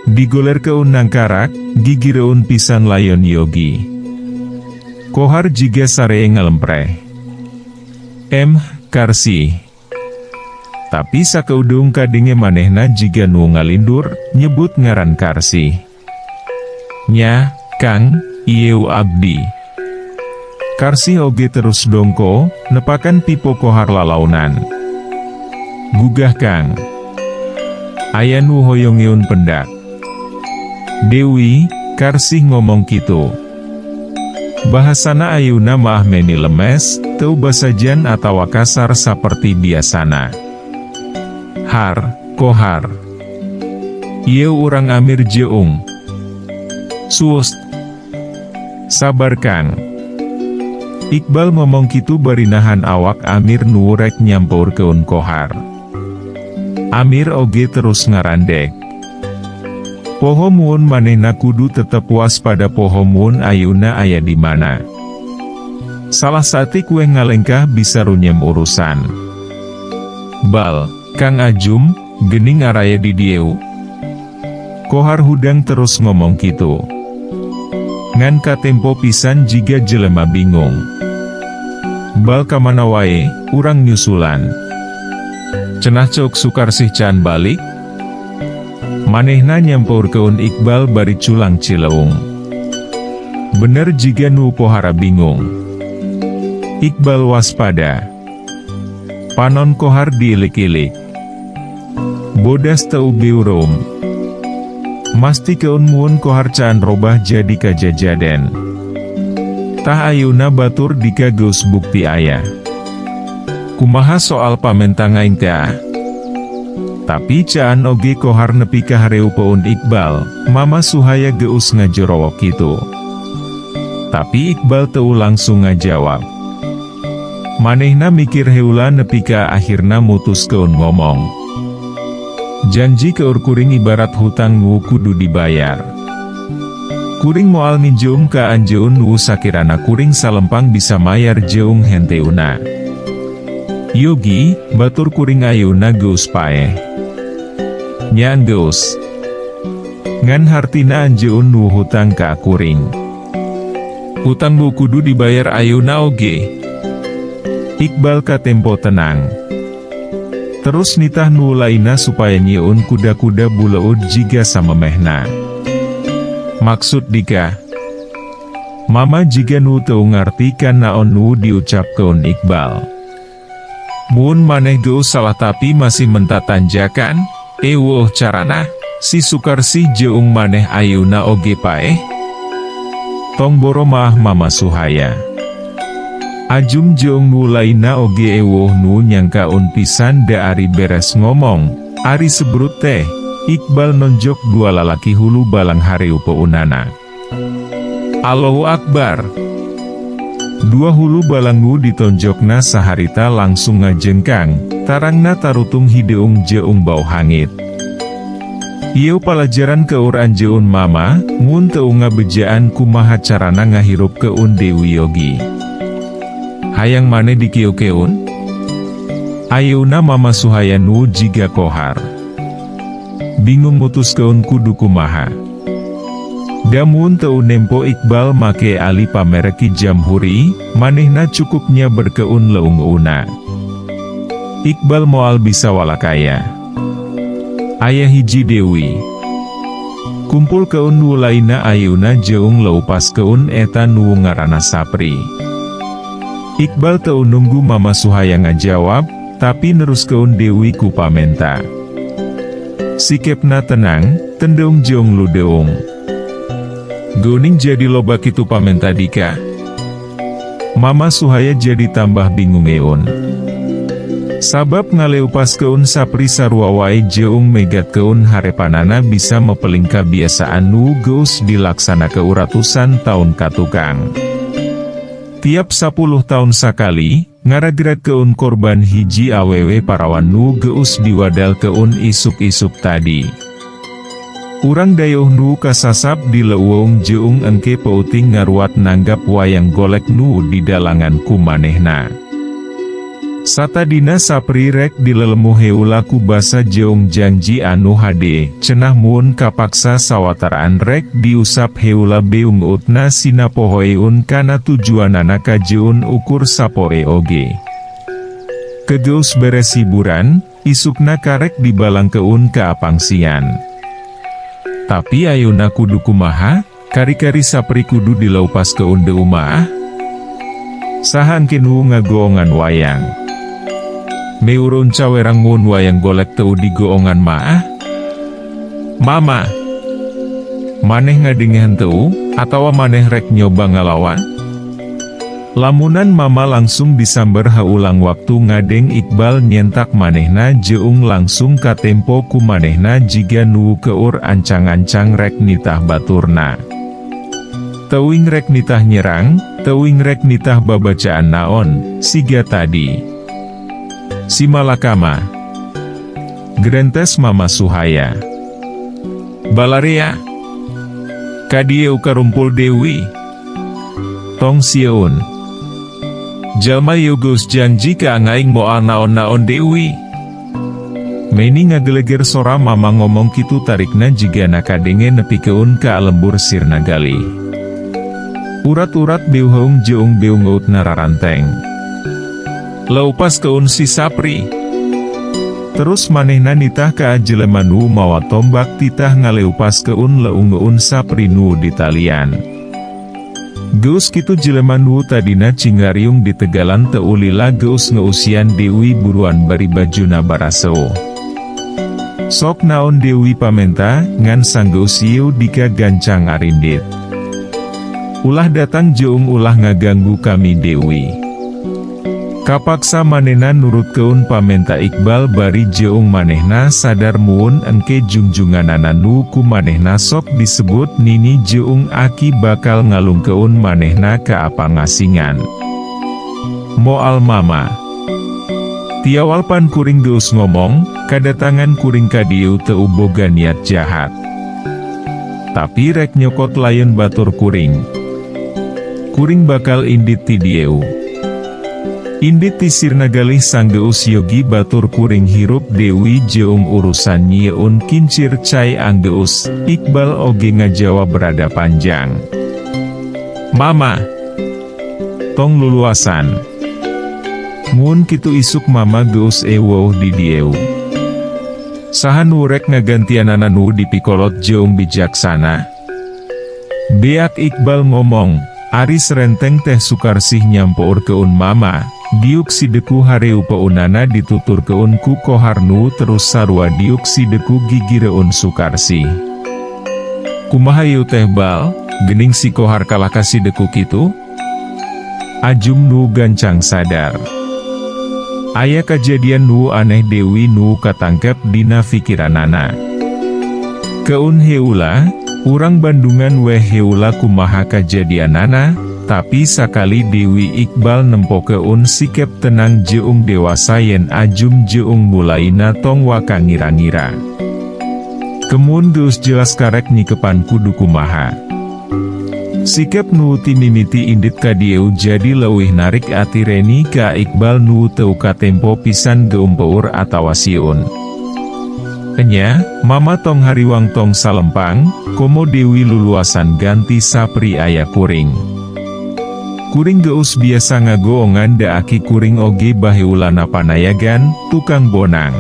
Digolerkeun nangkarak, gigireun pisan layon Yogi. Kohar jiga saree ngalempreh. Karsih. Tapi sakeudung kadenge manehna jiga nu ngalindur, nyebut ngaran Karsih. Nya, Kang, ieu abdi. Karsih oge terus dongko, nepakan pipo kohar lalaunan. Gugah Kang. Aya nu hoyongeun pendak. Dewi, Karsih ngomong kitu. Bahasana ayeuna mah meni lemes, teu basajan atawa kasar saperti biasana. Har, kohar. Ieu urang Amir jeung. Sust. Sabar Kang. Iqbal ngomong kitu bari nahan awak Amir nu rek nyampeurkeun kohar. Amir oge terus ngarandeg. Poho mun manehna kudu tetep waspada, poho mun ayeuna aya di mana. Salah saeutik weh ngalengkah bisa runyem urusan. Bal, Kang Ajum, gening araya di dieu. Kohar hudang terus ngomong kitu. Ngan katempo pisan jiga jelema bingung. Bal kamana wae, urang nyusulan. Cenah ceuk Sukarsih can balik? Manehna nyampeurkeun Iqbal bari culang cileung. Bener jiga nu pohara bingung. Iqbal waspada. Panon kohar diilik-ilik. Bodas teu beureum. Mastikeun mun kohar can robah jadi kajajaden. Tah ayeuna batur dika geus bukti aya. Kumaha soal pamenta ngaing teh? Tapi caan oge kohar nepi ka hareupeun Iqbal, Mama Suhaya geus ngajorowok kitu. Tapi Iqbal teu langsung ngajawab. Manehna mikir heula nepi ka akhirna mutuskeun ngomong. Janji keur kuring ibarat hutang nu kudu dibayar. Kuring moal minjeum ka anjeun nu sakirana kuring salempang bisa mayar jeung henteuna. Yogi, batur kuring ayeuna geus paeh. Nya geus. Ngan hartina anjeun nu hutang ka kuring. Hutang nu kudu dibayar ayeuna oge. Iqbal katempo tenang. Terus nitah nu lainna supaya nyieun kuda-kuda buleud jiga samemehna. Maksud dika? Mama jiga nu teu ngarti naon nu diucapkeun Iqbal. Mun maneh geus salah tapi masih menta tanjakan, eweuh carana. Si Sukarsih jeung maneh ayeuna oge paeh? Tong boro maah Mama Suhaya. Ajum jeung nu lainna oge ewuh nu nyangkaeun pisan da ari beres ngomong, ari sebrut teh, Iqbal nonjok dua lalaki hulu balang hareupeunana. Allahu Akbar! Dua hulu balang nu ditonjokna saharita langsung ngajengkang, tarangna tarutung hideung jeung bau hangit. Ieu palajaran keur anjeun Mama, mun teu ngabejaan kumaha carana ngahirupkeun Dewi Yogi. Hayang maneh dikieukeun? Ayeuna Mama Suhaya nu jiga kohar. Bingung mutuskeun kudu kumaha. Da mun teu nempo Iqbal make ali pamere Ki Jamhuri, manehna cukup nyaberkeun leungeunna. Iqbal moal bisa walakaya. Aya hiji Dewi. Kumpulkeun nu lainna ayeuna jeung leupaskeun eta nu ngaranna Sapri. Iqbal teu nunggu Mama Suhaya ngajawab, tapi neruskeun Dewi ku pamenta. Sikepna tenang, tendeung jeung ludeung. Geuning jadi loba kitu pamenta dika. Mama Suhaya jadi tambah bingungeun. Sabab ngaleupaskeun Sapri sarua wae jeung megatkeun harepanana bisa mepeling kabiasaan nu geus dilaksanakeun ratusan taun katukang. Tiap 10 taun sakali, ngaragragkeun korban hiji awewe parawan nu geus diwadalkeun isuk-isuk tadi. Urang dayeuh nu kasasab di leuweung jeung engke peuting ngaruat nanggap wayang golek nu didalangan ku manehna. Satadina Sapri rek dilelemu heula ku basa jeung janji anu hade, cenah mun kapaksa sawataraan rek diusap heula beungeutna sina pohoeun kana tujuanana kajeun ukur sapoe oge. Kegeus beres hiburan, isukna karek dibalangkeun ka apangsian. Tapi ayeuna kudu kumaha, kari-kari Sapri kudu dileupaskeun deui mah? Saha engke nu ngagoongan wayang? Meureun cawerang mun wayang golek teu digoongan maah? Mama! Maneh ngadenge henteu, atawa maneh rek nyoba ngalawan? Lamunan Mama langsung disamber haulang waktu ngadeng Iqbal nyentak manehna jeung langsung katempo ku manehna jiga nu keur ancang-ancang rek nitah baturna. Teuing rek nitah nyerang, teuing rek nitah babacaan naon, siga tadi. Simalakama. Gerentes Mama Suhaya. Balarea. Kadieu karumpul Dewi. Tong sieun. Jalma ieu geus janji ka aing moal naon-naon Dewi. Meni ngageleger sora Mama ngomong kitu tarikna jigana kadenge nepikeun ka lembur sirna galih. Urat-urat beuheung jeung beungeutna raranteng. Leupaskeun si Sapri. Terus manehna nitah ka jelema nu mawa tombak titah ngaleupaskeun leungeun Sapri nu ditalian. Geus kitu jelema nu tadina cingariung di tegalan teu lila geus ngeusian Dewi buruan bari bajuna baraseuh. Sok naon Dewi pamenta, ngan sanggeus ieu dika gancang arindit. Ulah datang jeung ulah ngaganggu kami Dewi. Kapaksa manehna nurutkeun pamenta Iqbal bari jeung manehna sadar mun engke jungjunganana nu ku manehna sok disebut nini jeung aki bakal ngalungkeun manehna ka apangasingan. Moal Mama. Tiawal pan kuring geus ngomong, kadatangan kuring ka dieu teu boga niat jahat. Tapi rek nyokot layon batur kuring. Kuring bakal indit ti dieu. Indit ti sirnagalih sanggeus yogi batur kuring hirup Dewi jeung urusan nyieun kincir cai anggeus, Iqbal oge ngajawab berada panjang. Mama! Tong luluasan. Mun kitu isuk Mama geus euweuh di dieu. Saha nu rek ngagantianana nu dipikolot jeung bijaksana? Beak Iqbal ngomong, ari serenteng teh Sukarsih nyampourkeun Mama. Diuk sideku hareupeunana dituturkeun ku Kohar nu terus sarua diuk sideku gigireun Sukarsih. Kumaha ieu teh Bal, gening si Kohar kalah ka sideku kitu? Ajum nu gancang sadar. Aya kajadian nu aneh Dewi nu katangkep dina fikiranana. Keun heula, urang Bandungan weh heula kumaha kajadianana, tapi sakali Dewi Iqbal nempokeun sikep tenang jeung dewasa yen Ajum jeung mulaina tong waka ngira-ngira. Kemun geus jelas karek nyikepan kudu kumaha. Sikep nu ti mimiti indit ka dieu jadi leuwih narik ati Reni ka Iqbal nu teu katempo pisan geumpeur atawa sieun. Enya, mama tong hariwang tong salempang, komo Dewi luluasan ganti sapri aya kuring. Kuring geus biasa ngagoongan da aki kuring oge baheulana panayagan, tukang bonang.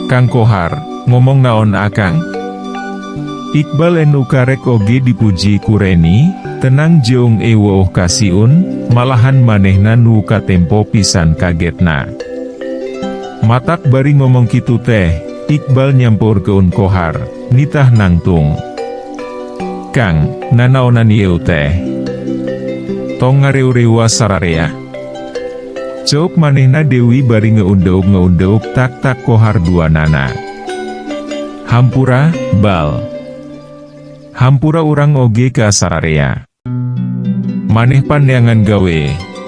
Kang Kohar, ngomong naon akang? Iqbal enu karek oge dipuji ku Reni, tenang jeung eweuh kasieun, malahan manehna nu katempo pisan kagetna. Matak bari ngomong kitu teh, Iqbal nyampeurkeun Kohar, nitah nangtung. Kang, nanaonan ieu teh? Tong ngareu-reua sararea. Ceuk manehna Dewi bari ngeundeuk-ngeundeuk tak-tak Kohar duanana. Hampura, Bal. Hampura urang oge ka sararea. Maneh pan neangan gawe,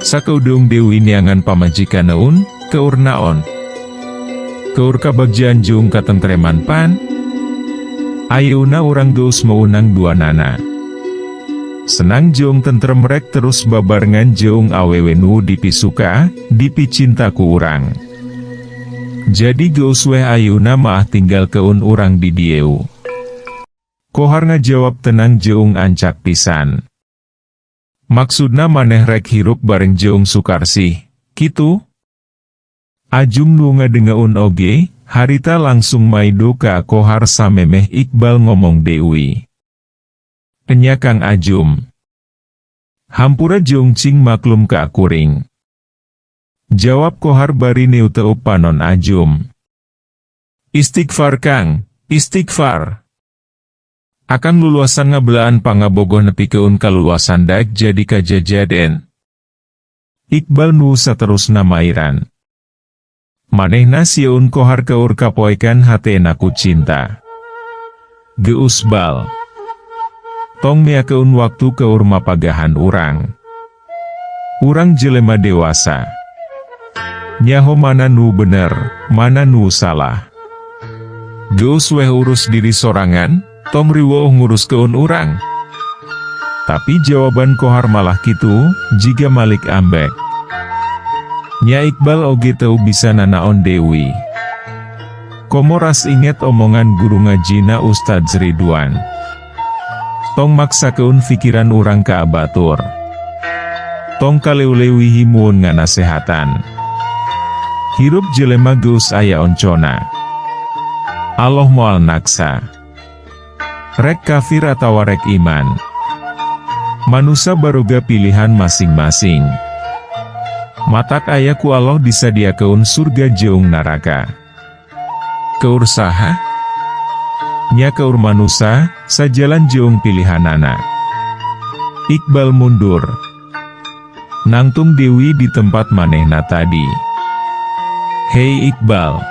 sakeudeung Dewi neangan pamajikaneun, keur naon? Keur kabagjaan jeung katentreman pan? Ayeuna urang geus meunang duanana. Senang jeung tentrem rek terus babarengan jeung awewe nu dipisuka, dipicinta ku urang. Jadi geus weh ayeuna mah tinggalkeun urang di dieu. Kohar ngajawab tenang jeung ancak pisan. Maksudna maneh rek hirup bareng jeung Sukarsih, kitu? Ajum nu ngadengeun oge, harita langsung maido ka Kohar samemeh Iqbal ngomong deui. Enya Kang Ajum. Hampura jeung cing maklum ka kuring. Jawab Kohar bari neuteup panon Ajum. Istighfar Kang, istighfar. Akang luluasan ngabelaan pangabogoh nepikeun kaluluasan daek jadi kajajaden. Iqbal nu saterusna mairan. Manehna sieun Kohar keur kapoekan hatena ku cinta. Geus Bal. Tong meakeun waktu keur mapagahan urang. Urang jelema dewasa. Nyaho mana nu bener, mana nu salah. Geus weh urus diri sorangan, tong riweuh nguruskeun urang. Tapi jawaban Kohar malah kitu, jiga malik ambek. Nya Iqbal oge teu bisa nanaon deui. Komo ras inget omongan guru ngajina Ustadz Ridwan. Tong maksakeun fikiran urang ka batur. Tong kaleulewihi mun nganasehatan. Hirup jelema geus aya oncona. Allah moal naksa. Rek kafir atawa rek iman. Manusa baroga pilihan masing-masing. Matak aya ku Allah disadiakeun surga jeung neraka. Keur saha? Nya keur manusa, sajalan jeung pilihanana. Iqbal mundur. Nangtung Dewi di tempat manehna tadi. Hei Iqbal.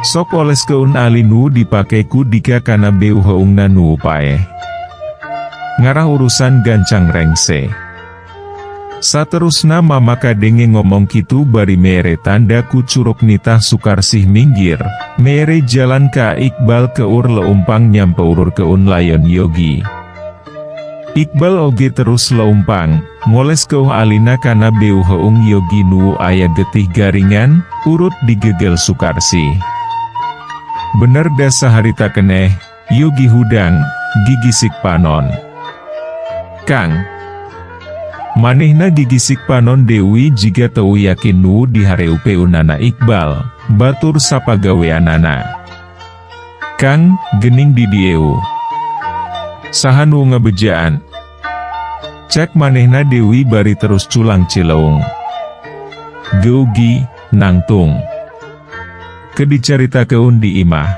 Sok oleskeun ali nu dipake ku Dika kana beuheungna nu paeh. Ngarah urusan gancang rengse. Saterusna mama kadenge ngomong kitu bari mere tanda ku curug nitah Sukarsih minggir, mere jalan ka Iqbal keur leumpang nyampeurkeun layon Yogi. Iqbal oge terus leumpang, ngoles keuh alina kana beuheung Yogi nu aya getih garingan, urut digegel Sukarsih. Bener da saharita keneh, Yogi hudang, gigisik panon. Kang. Manehna gigisik panon Dewi jiga teu yakin nu dihareupeunana Iqbal, batur sapagaweanana. Kang, gening di dieu. Saha nu ngabejaan? Cek manehna Dewi bari terus culang cileung. Geugi, nangtung. Ke dicaritakeun di imah.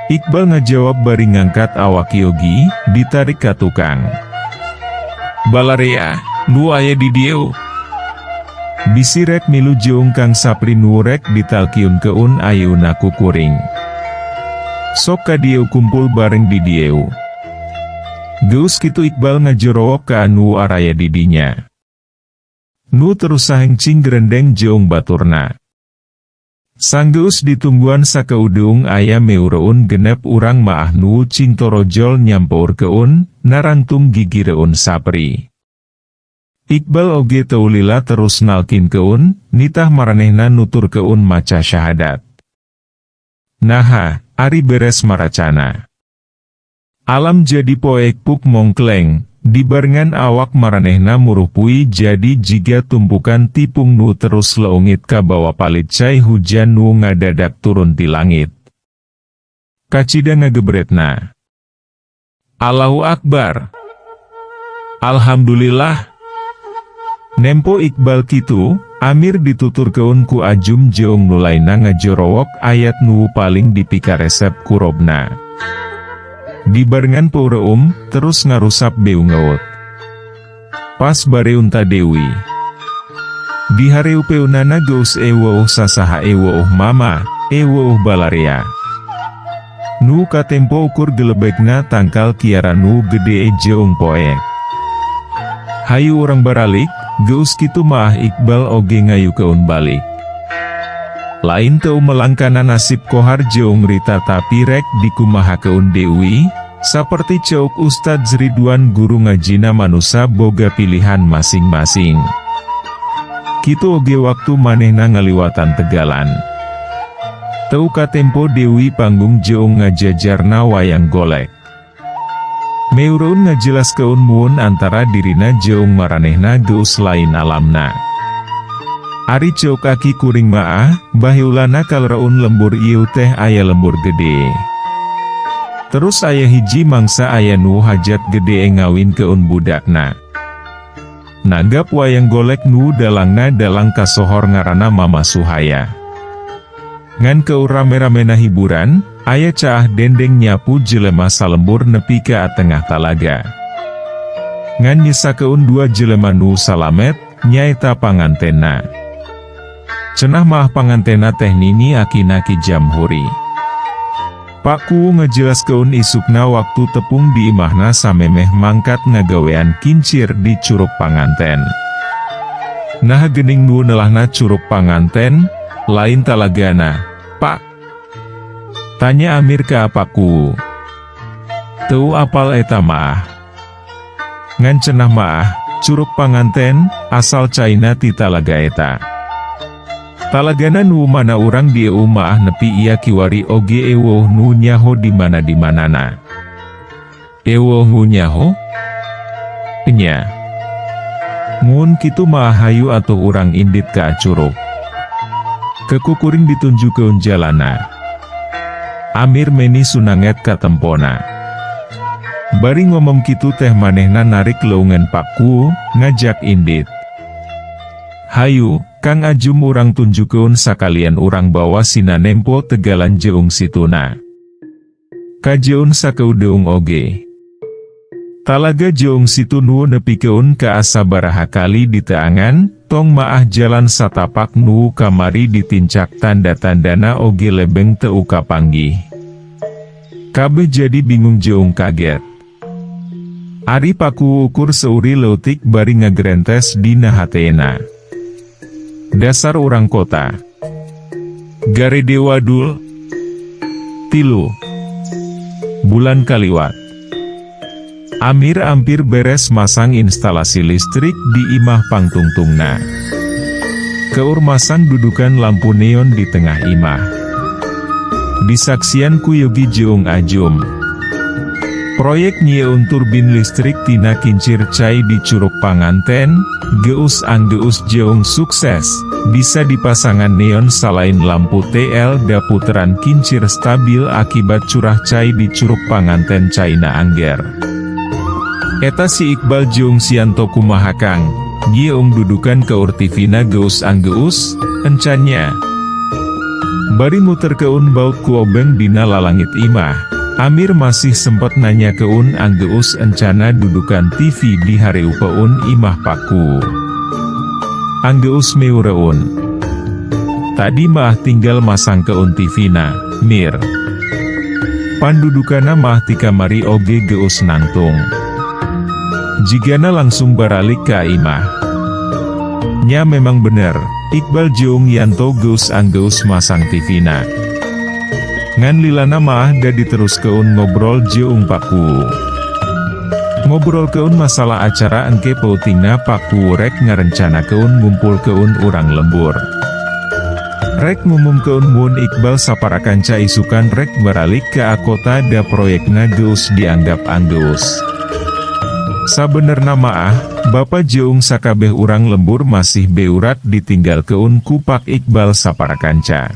Iqbal ngajawab bari ngangkat awak Yogi, ditarik ka tukang. Balarea, nu aya di dieu. Bisi rek milu jeung Kang Sapri nu rek ditalkiunkeun ayeuna ku kuring. Sok ka dieu kumpul bareng di dieu. Geus kitu Iqbal ngajorowok ka anu araya di dinya. Nu terus sahengcing gerendeng jeung baturna. Sanggeus ditungguan sakeudeung aya meureun genep urang maah nu cing torojol nyampeurkeun, narangtung gigireun Sapri. Iqbal oge teu lila terus nalkinkeun, nitah maranehna nuturkeun maca syahadat. Naha, ari beres maracana. Alam jadi poek puk mongkleng, dibarengan awak maranehna murupui jadi jiga tumpukan tipung nu terus leungit ka bawa palit cai hujan nu ngadadak turun ti langit. Kacida ngagebretna. Allahu Akbar. Alhamdulillah. Nempo Iqbal kitu, Amir dituturkeun ku Ajum jeung nu lainna ngajorowok ayat nu paling dipikaresep ku Robna. Dibarengan peureum, terus ngarusap beungeut. Pas bareunta Dewi. Dihareupeunana geus eweuh sasaha, eweuh mama, eweuh balarea. Nu katempo ukur gelebegna tangkal kiara nu gede jeung poek. Hayu urang baralik, geus kitu maah Iqbal oge ngayukeun balik. Lain teu melangkana nasib Kohar jeung Rita, tapi rek dikumahakeun deui, saperti ceuk Ustadz Ridwan, guru ngajina, manusa boga pilihan masing-masing. Kitu oge waktu manehna ngaliwatan tegalan. Teu katempo Dewi panggung jeung ngajajarna wayang golek. Meureun ngajelaskeun mun antara dirina jeung maranehna geus lain alamna. Ari ceuk aki kuring maah, baheulana kalereun lembur ieu teh aya lembur gede. Terus aya hiji mangsa aya nu hajat gede ngawinkeun budakna. Nanggap wayang golek nu dalangna dalang kasohor ngaranna Mama Suhaya. Ngan keur rame-ramena hiburan, aya caah dendeng nyapu jelema salembur nepi ka tengah talaga. Ngan nyisakeun dua jelema nu salamet, nyaeta pangantenna. Cenah mah pangantena teh nini akina Ki Jamhuri. Pak Kuwu ngejelaskeun isukna waktu tepung di imahna samemeh mangkat ngagawean kincir di Curug Panganten. Nah, gening nu nelahna Curug Panganten, lain talagana, Pak? Tanya Amir ka Pak Kuwu. Teu apal eta mah. Ngan cenah maah, Curug Panganten, asal caina ti talaga eta. Talagana nu mana urang dieu maah nepi ia kiwari oge eweuh nu nyaho di mana di manana. Eweuh nu nyaho? Enya. Mun kitu mah hayu atuh urang indit ka curug. Ke ku kuring ditunjukkeun jalana. Amir meni sunanget katempona. Bari ngomong kitu teh manehna narik leungeun Pak Kuwu, ngajak indit. Hayu, Kang Ajum, urang tunjukkeun sakalian urang bawa sina nempo tegalan jeung situna. Kajeun sakeudeung oge. Talaga jeung situ nu nepikeun ka asabaraha kali diteangan, tong maah jalan satapak nu kamari ditincak tanda-tandana oge lebeng teu kapanggih. Kabeh jadi bingung jeung kaget. Ari Pak Kuwu ukur seuri leutik bari ngagerentes dina hatena. Dasar urang kota. Garede wadul. 3 bulan kaliwat. Amir ampir beres masang instalasi listrik di imah pangtungtungna. Keur masang dudukan lampu neon di tengah imah. Disaksian ku Yogi jeung Ajum. Proyek nyieun turbin listrik tina kincir cai di Curug Panganten, geus anggeus jeung sukses, bisa dipasangan neon salain lampu TL da puteran kincir stabil akibat curah cai di Curug Panganten caina angger. Eta si Iqbal jeung Sianto kumaha, Kang? Gieung dudukan keur TV-na geus anggeus, encan nya. Bari muterkeun baut ku obeng dina lalangit imah, Amir masih sempet nanyakeun anggeus encanna dudukan TV di hareupeun imah Pak Kuwu. Anggeus meureun. Tadi mah tinggal masangkeun TV-na, Mir. Pandudukanna mah ti kamari oge geus nangtung. Jigana langsung baralik ka imah. Nya memang bener, Iqbal jeung Yanto geus anggeus masang TV-na. Ngan lilana mah da diteruskeun ngobrol jeung Pak Kuwu. Ngobrolkeun masalah acara engke peutingna Pak Kuwu rek ngarencanakeun ngumpulkeun urang lembur. Rek ngumumkeun mun Iqbal saparakanca isukan rek baralik ka kota da proyekna geus dianggap anggeus. Sabenerna maah, Bapak jeung sakabeh urang lembur masih beurat ditinggalkeun ku Pak Iqbal saparakanca.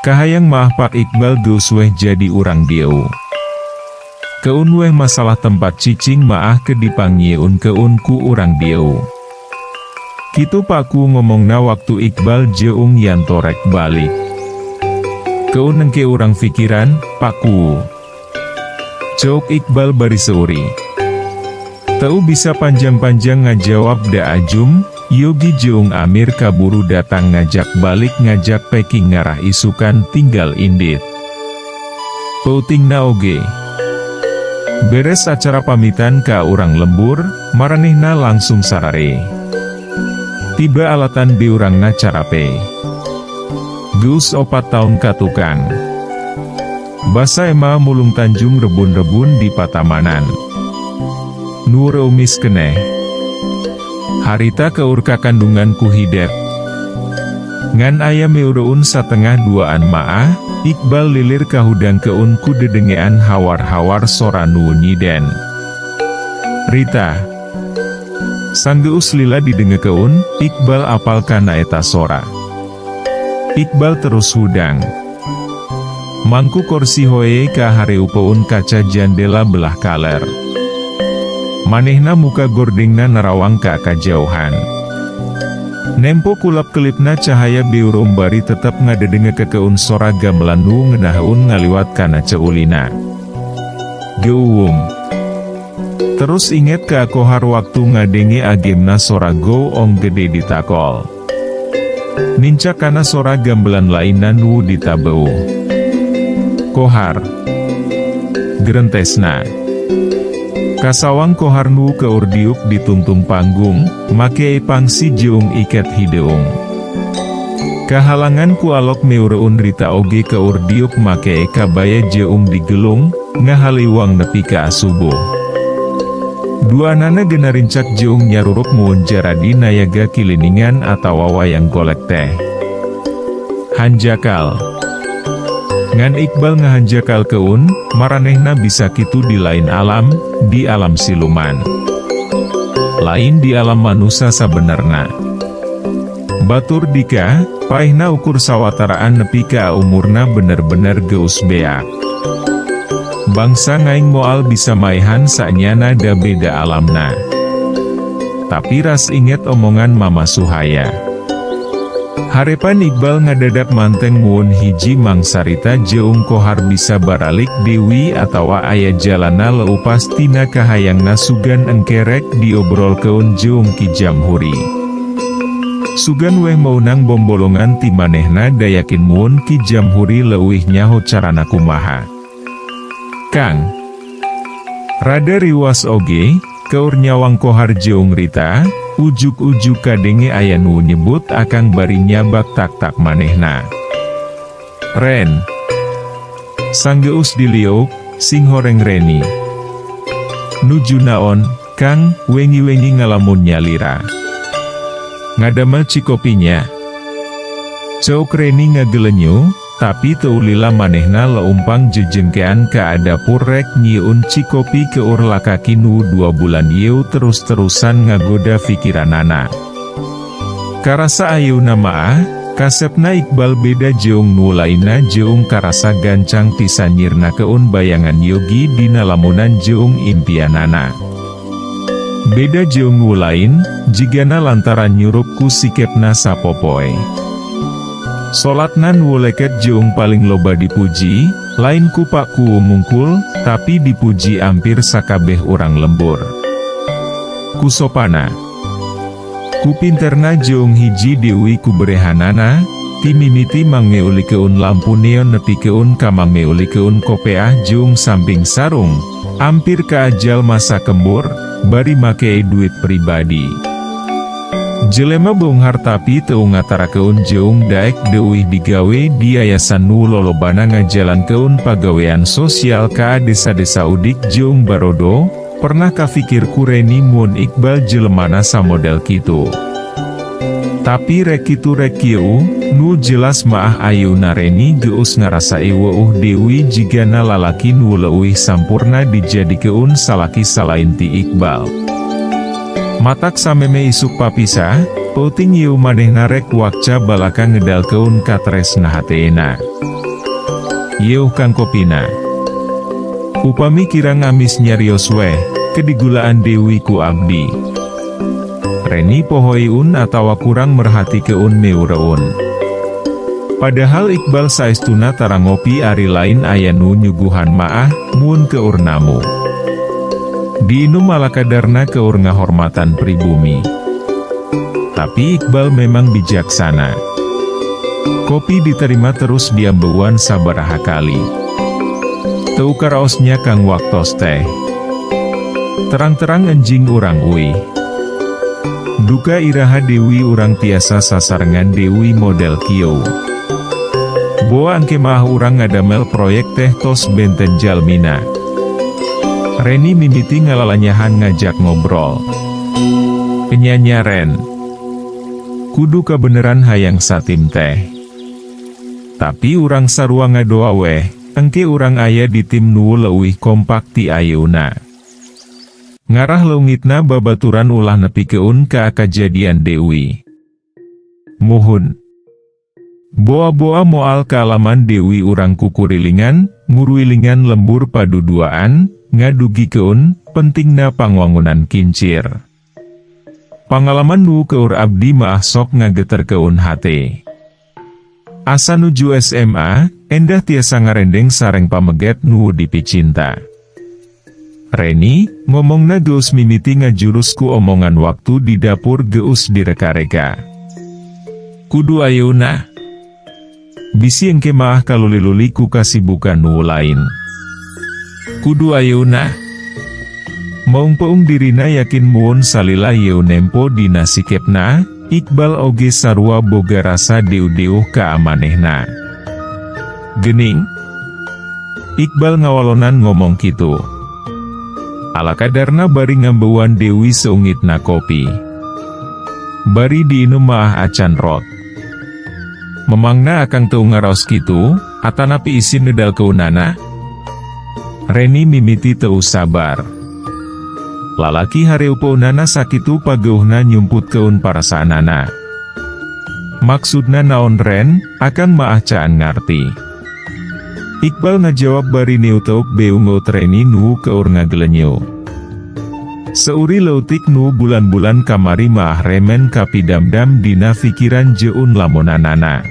Kahayang maah Pak Iqbal geus weh jadi urang dieu. Keun weh masalah tempat cicing maah ke dipangyieunkeun ku urang dieu. Kitu Pak Kuwu ngomongna waktu Iqbal jeung Yanto rek balik. Keun engke urang pikiran, Pak Kuwu. Ceuk Iqbal bari seuri. Teu bisa panjang-panjang ngajawab da Ajum, Yogi jeung Amir kaburu datang ngajak balik, ngajak packing ngarah isukan tinggal indit. Peutingna oge. Beres acara pamitan ka urang lembur, maranehna langsung sarare. Tiba alatan biurangna carape. Geus 4 taun ka tukang. Basa ema mulung Tanjung rebun-rebun di patamanan. Nu reumis keneh. Harita keur kakandungan ku hidep. Ngan aya meureun 1.30an maah, Iqbal lilir kahudangkeun ku dedengean hawar-hawar sora nu nyiden. "Rita." Sanggeus lila didengekeun, Iqbal apal kana eta sora. Iqbal terus hudang. Mangku korsi hoe ka hareupeun kaca jandela belah kaler. Manehna muka gordengna nerawang ka kajauhan. Nempo kulap-kelipna cahaya beureum bari tetep ngadedengekeun sora gamelan nu ngenaheun ngaliwat kana ceulina. Geuwung. Terus inget ka Kohar waktu ngadenge agemna sora goong gede ditakol. Nincak kana sora gamelan lainna nu ditabeuh. "Kohar." Gerentesna. Kasawang Kohar nu keur diuk di tungtung panggung, make pangsi jeung iket hideung. Kahalangan ku alok meureun Rita oge keur diuk make kabaya jeung digelung, ngahaliwang nepi ka subuh. Duanana genarincak jeung nyarurup mun jaradi nayaga kiliningan atawa wayang golek teh. Hanjakal. Ngan Iqbal ngahanjakalkeun, maranehna bisa kitu di lain alam, di alam siluman. Lain di alam manusia sabenerna. Batur dika, paehna ukur sawataraan nepi ka umurna bener-bener geus beak. Bangsa ngaing moal bisa maehan sanyana da beda alamna. Tapi ras inget omongan Mama Suhaya. Harepan Iqbal ngadadak manteng mun hiji mangsa Rita jeung Kohar bisa baralik deui atawa aya jalana leupas tina kahayangna, sugan engke rek diobrolkeun jeung Ki Jamhuri. Sugan weh meunang bombolongan ti manehna da yakin mun Ki Jamhuri leuwih nyaho carana kumaha. "Kang." Rada riwas oge, keur nyawang Kohar jeung Rita, ujug-ujug kadenge aya nu nyebut akang bari nyabak tak-tak manehna. "Ren." Sanggeus diliuk, singhoreng Reni. "Nuju naon, Kang, wengi-wengi ngalamun nyalira?" "Ngadamel cikopi nya." Ceuk Reni ngagelenyu, tapi teu lila manehna leumpang jejengkean ka dapur rek nyieun cikopi keur lakaki nu 2 bulan ieu terus-terusan ngagoda pikiranana. Karasa ayeuna maah, kasepna Iqbal beda jeung nu lainna jeung karasa gancang pisan nyirnakeun bayangan Yogi dina lamunan jeung impianana. Beda jeung nu lain, jigana lantaran nyurup ku sikepna sapopoe. Solatna nu leket jeung paling loba dipuji, lain ku Pak Kuwu mungkul, tapi dipuji ampir sakabeh urang lembur. Ku sopana. Ku pinterna jeung hiji deui ku berehanana, ti mimiti mangmeulikeun lampu neon nepikeun ka mangmeulikeun kopeah jeung samping sarung, ampir kaajal masa kembur, bari make duit pribadi. Jelema beunghar tapi teu ngatarakeun jeung daek deuih digawe di yayasan nu lolobana ngajalankeun pagawean sosial ka desa-desa udik jeung barodo, pernah kafikir ku Reni mun Iqbal jelemana samodel kitu. Tapi rek kitu rek kieu, nu jelas maah ayeuna Reni geus ngarasa euweuh deui jigana lalaki nu leuwih sampurna dijadikeun salaki salain ti Iqbal. Matak sameme isuk papisah, peuting ieu manehna rek wakca balaka ngedalkeun katresna hateena. Yeuh Kang kopina. Upami kirang amis nyarios weh, ke digulaan deui ku abdi. Reni pohoeun atawa kurang merhatikeun meureun. Padahal Iqbal saestuna tara ngopi ari lain aya nu nyuguhan maah, mun keur namu. Diinum alakadarna keur ngahormatan pribumi. Tapi Iqbal memang bijaksana. Kopi diterima terus diambeuan sabaraha kali. Teu karaosnya Kang waktos teh. Terang-terang enjing urang uih. Duka iraha deui urang tiasa sasarengan deui model kieu. Boa angke maah urang ngadamel proyek teh tos benten jalmina. Reni mimiti ngalalanyahan ngajak ngobrol. Enya nya Ren. Kudu kabeneran hayang satim teh. Tapi urang sarua ngadoa weh, engke urang aya di tim nu leuwih kompak ti ayeuna. Ngarah leungitna babaturan ulah nepikeun ka kajadian deui. Muhun. Boa-boa moal kaalaman deui urang kukurilingan, nguruilingan lembur paduduaan, ngadugikeun, pentingna pangwangunan kincir. Pangalaman nu keur abdi maah sok ngageterkeun hate. Asa nuju SMA, endah tiasa ngarendeng sareng pameget nu dipicinta. Reni, ngomongna geus mimiti ngajurus ku omongan waktu di dapur geus direka-reka. Kudu ayeuna. Bisi engke maah kaluli-luli ku kasibukan nu lain. Kudu ayeuna. Maung-peung dirina yakin mun salila yeu nempo dina sikepna, Iqbal oge sarua boga rasa deu-deuh ka amanehna. Gening? Iqbal ngawalonan ngomong kitu. Alakadarna bari ngambeuan deui seungitna kopi. Bari diinum maah acan rot. Memangna akang teu ngaraos kitu, atanapi isin nedalkeunana? Reni mimiti teu sabar. Lalaki hareupeunana sakitu pageuhna nyumputkeun parasaanana. Maksudna naon Ren, akang maah caan ngarti. Iqbal ngajawab bari neuteuk beungeut Reni nu keur ngagelenyu. Seuri leutik nu bulan-bulan kamari maah remen kapidamdam dina fikiran jeun lamonanana.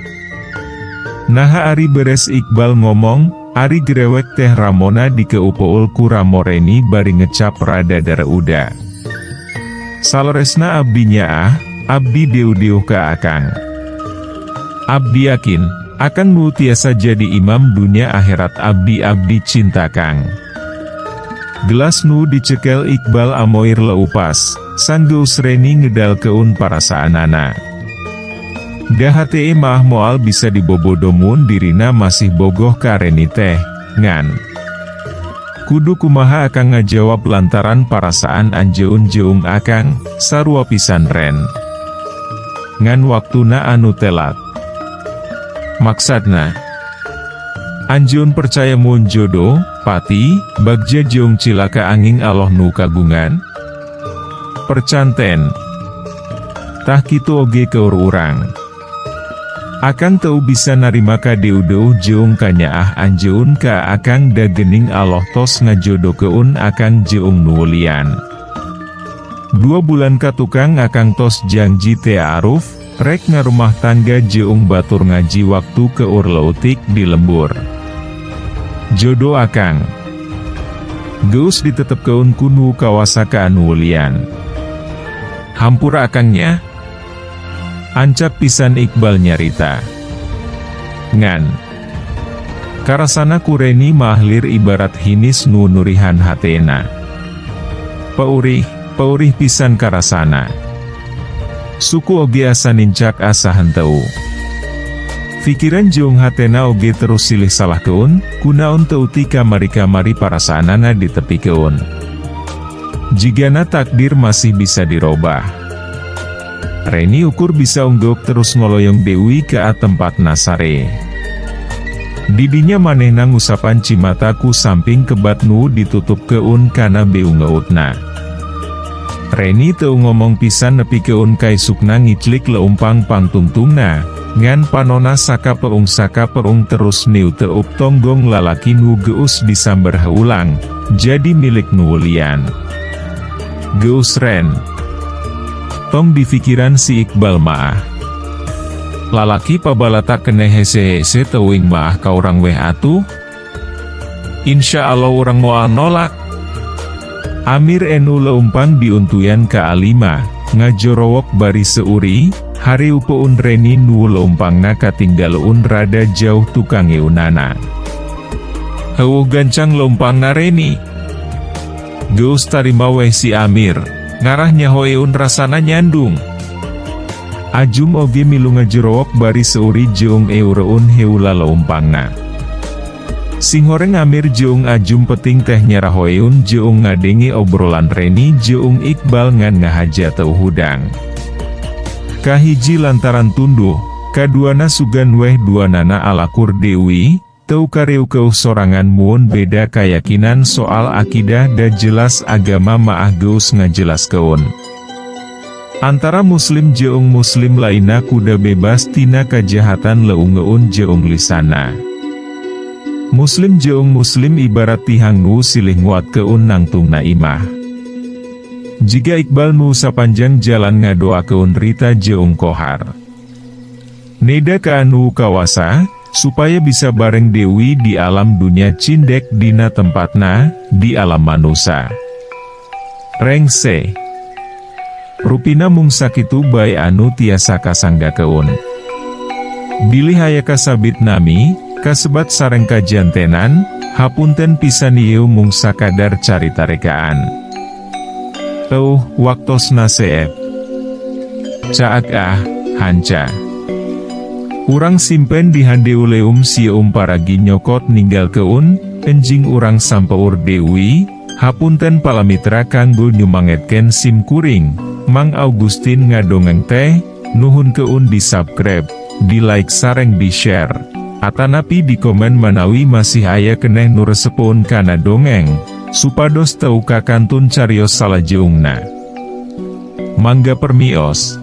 Naha ari beres Iqbal ngomong, ari gerewek teh ramona dikeupeul ku ramo Reni bari ngecap rada dareuda. Saleresna abdi nyaah, abdi deu-deuh ka akang. Abdi yakin, akang nu tiasa jadi imam dunia akhirat abdi-abdi cinta kang. Gelas nu dicekel Iqbal amoir leupas, sanggeus Reni ngedalkeun parasaanana. Da hate mah moal bisa dibobodo mun dirina masih bogoh ka Reni teh, ngan. Kudu kumaha akang ngajawab lantaran parasaan anjeun jeung akang, sarua pisan Ren. Ngan waktuna anu telat. Maksudna, anjeun percaya mun jodoh, pati, bagja jeung cilaka anging Allah nu kagungan? Percanten. Tah kitu oge keur urang. Akang teu bisa narima kadeu-deuh jeung kanyaah anjeun ka akang da gening Allah tos ngajodokeun akang jeung nu lian. 2 bulan ka tukang akang tos janji ta'aruf, rek ngarumah tangga jeung batur ngaji waktu keur leutik di lembur. Jodo akang geus ditetepkeun ku nu kawasa ka anu lian. Hampura akang nya." Ancap pisan Iqbal nyarita. Ngan karasana ku Reni mah lir ibarat hinis nu nurihan hatena. Peurih, peurih pisan karasana. Suku oge asa nincak asa henteu. Pikiran jeung hatena oge terus silih salahkeun, kunaon teu ti kamari-kamari parasaanana ditepikeun. Jigana takdir masih bisa dirobah. Reni ukur bisa unggeuk terus ngoloyong Dewi ke tempat nasare. Didinya manehna ngusapan cimata ku samping kebat nu ditutupkeun kana beungeutna. Reni teu ngomong pisan nepikeun kaisukna ngiclik leumpang pangtungtungna, ngan panona sakapeung sakapeung terus niuteup tonggong lalaki nu geus disamber heulang, jadi milik nu lian. "Geus, Ren. Tong dipikiran si Iqbal maah. Lalaki pabalatak keneh hese-hese teuing maah ka urang weh atuh. Insya Allah urang moal nolak." Amir enu leumpang diuntuyan ka Alima, ngajorowok bari seuri, hareupeun Reni nu leumpangna katinggaleun rada jauh tukang eunana. "Heueuh gancang leumpangna, Reni. Geus tarima weh si Amir, ngarah nyaho eun rasana nyandung." Ajum oge milu ngajorowok bari seuri jeung eureun heula leumpangna. Singhoreng Amir jeung Ajum peting teh nyarahoeun jeung ngadenge obrolan Reni jeung Iqbal ngan ngahaja teu hudang. Kahiji lantaran tunduh, kaduana sugan weh duanana alakur Dewi, teu kareukeuh sorangan mun beda kayakinan soal akidah da jelas agama maah geus ngajelaskeun. Antara muslim jeung muslim lainna kudu bebas tina kajahatan leungeun jeung lisana. Muslim jeung muslim ibarat tihang nu silih nguatkeun nangtungna imah. Jiga Iqbal nu sapanjang jalan ngadoakeun Rita jeung Kohar. Neda ka anu kawasa, supaya bisa bareng Dewi di alam dunya cindek dina tempatna, di alam manusa. Rengse. Rupina mung sakitu bae anu tiasa kasanggakeun. Bilih aya kasabit nami, kasebat sareng kajantenan, hapunten pisan ieu mung sakadar carita rekaan. Euh, waktosna seep. Caag ah, hanca. Urang simpen di handeuleum sieum paragi nyokot ninggalkeun, enjing urang sampeur Dewi, hapunten palamitra kanggo nyumangetkeun sim kuring, Mang Augustin ngadongeng teh, nuhunkeun di subscribe, di like sareng di share. Atanapi di komen manawi masih aya keneh nu resepeun kana dongeng, supados teu kakantun carios salajengna. Mangga permios.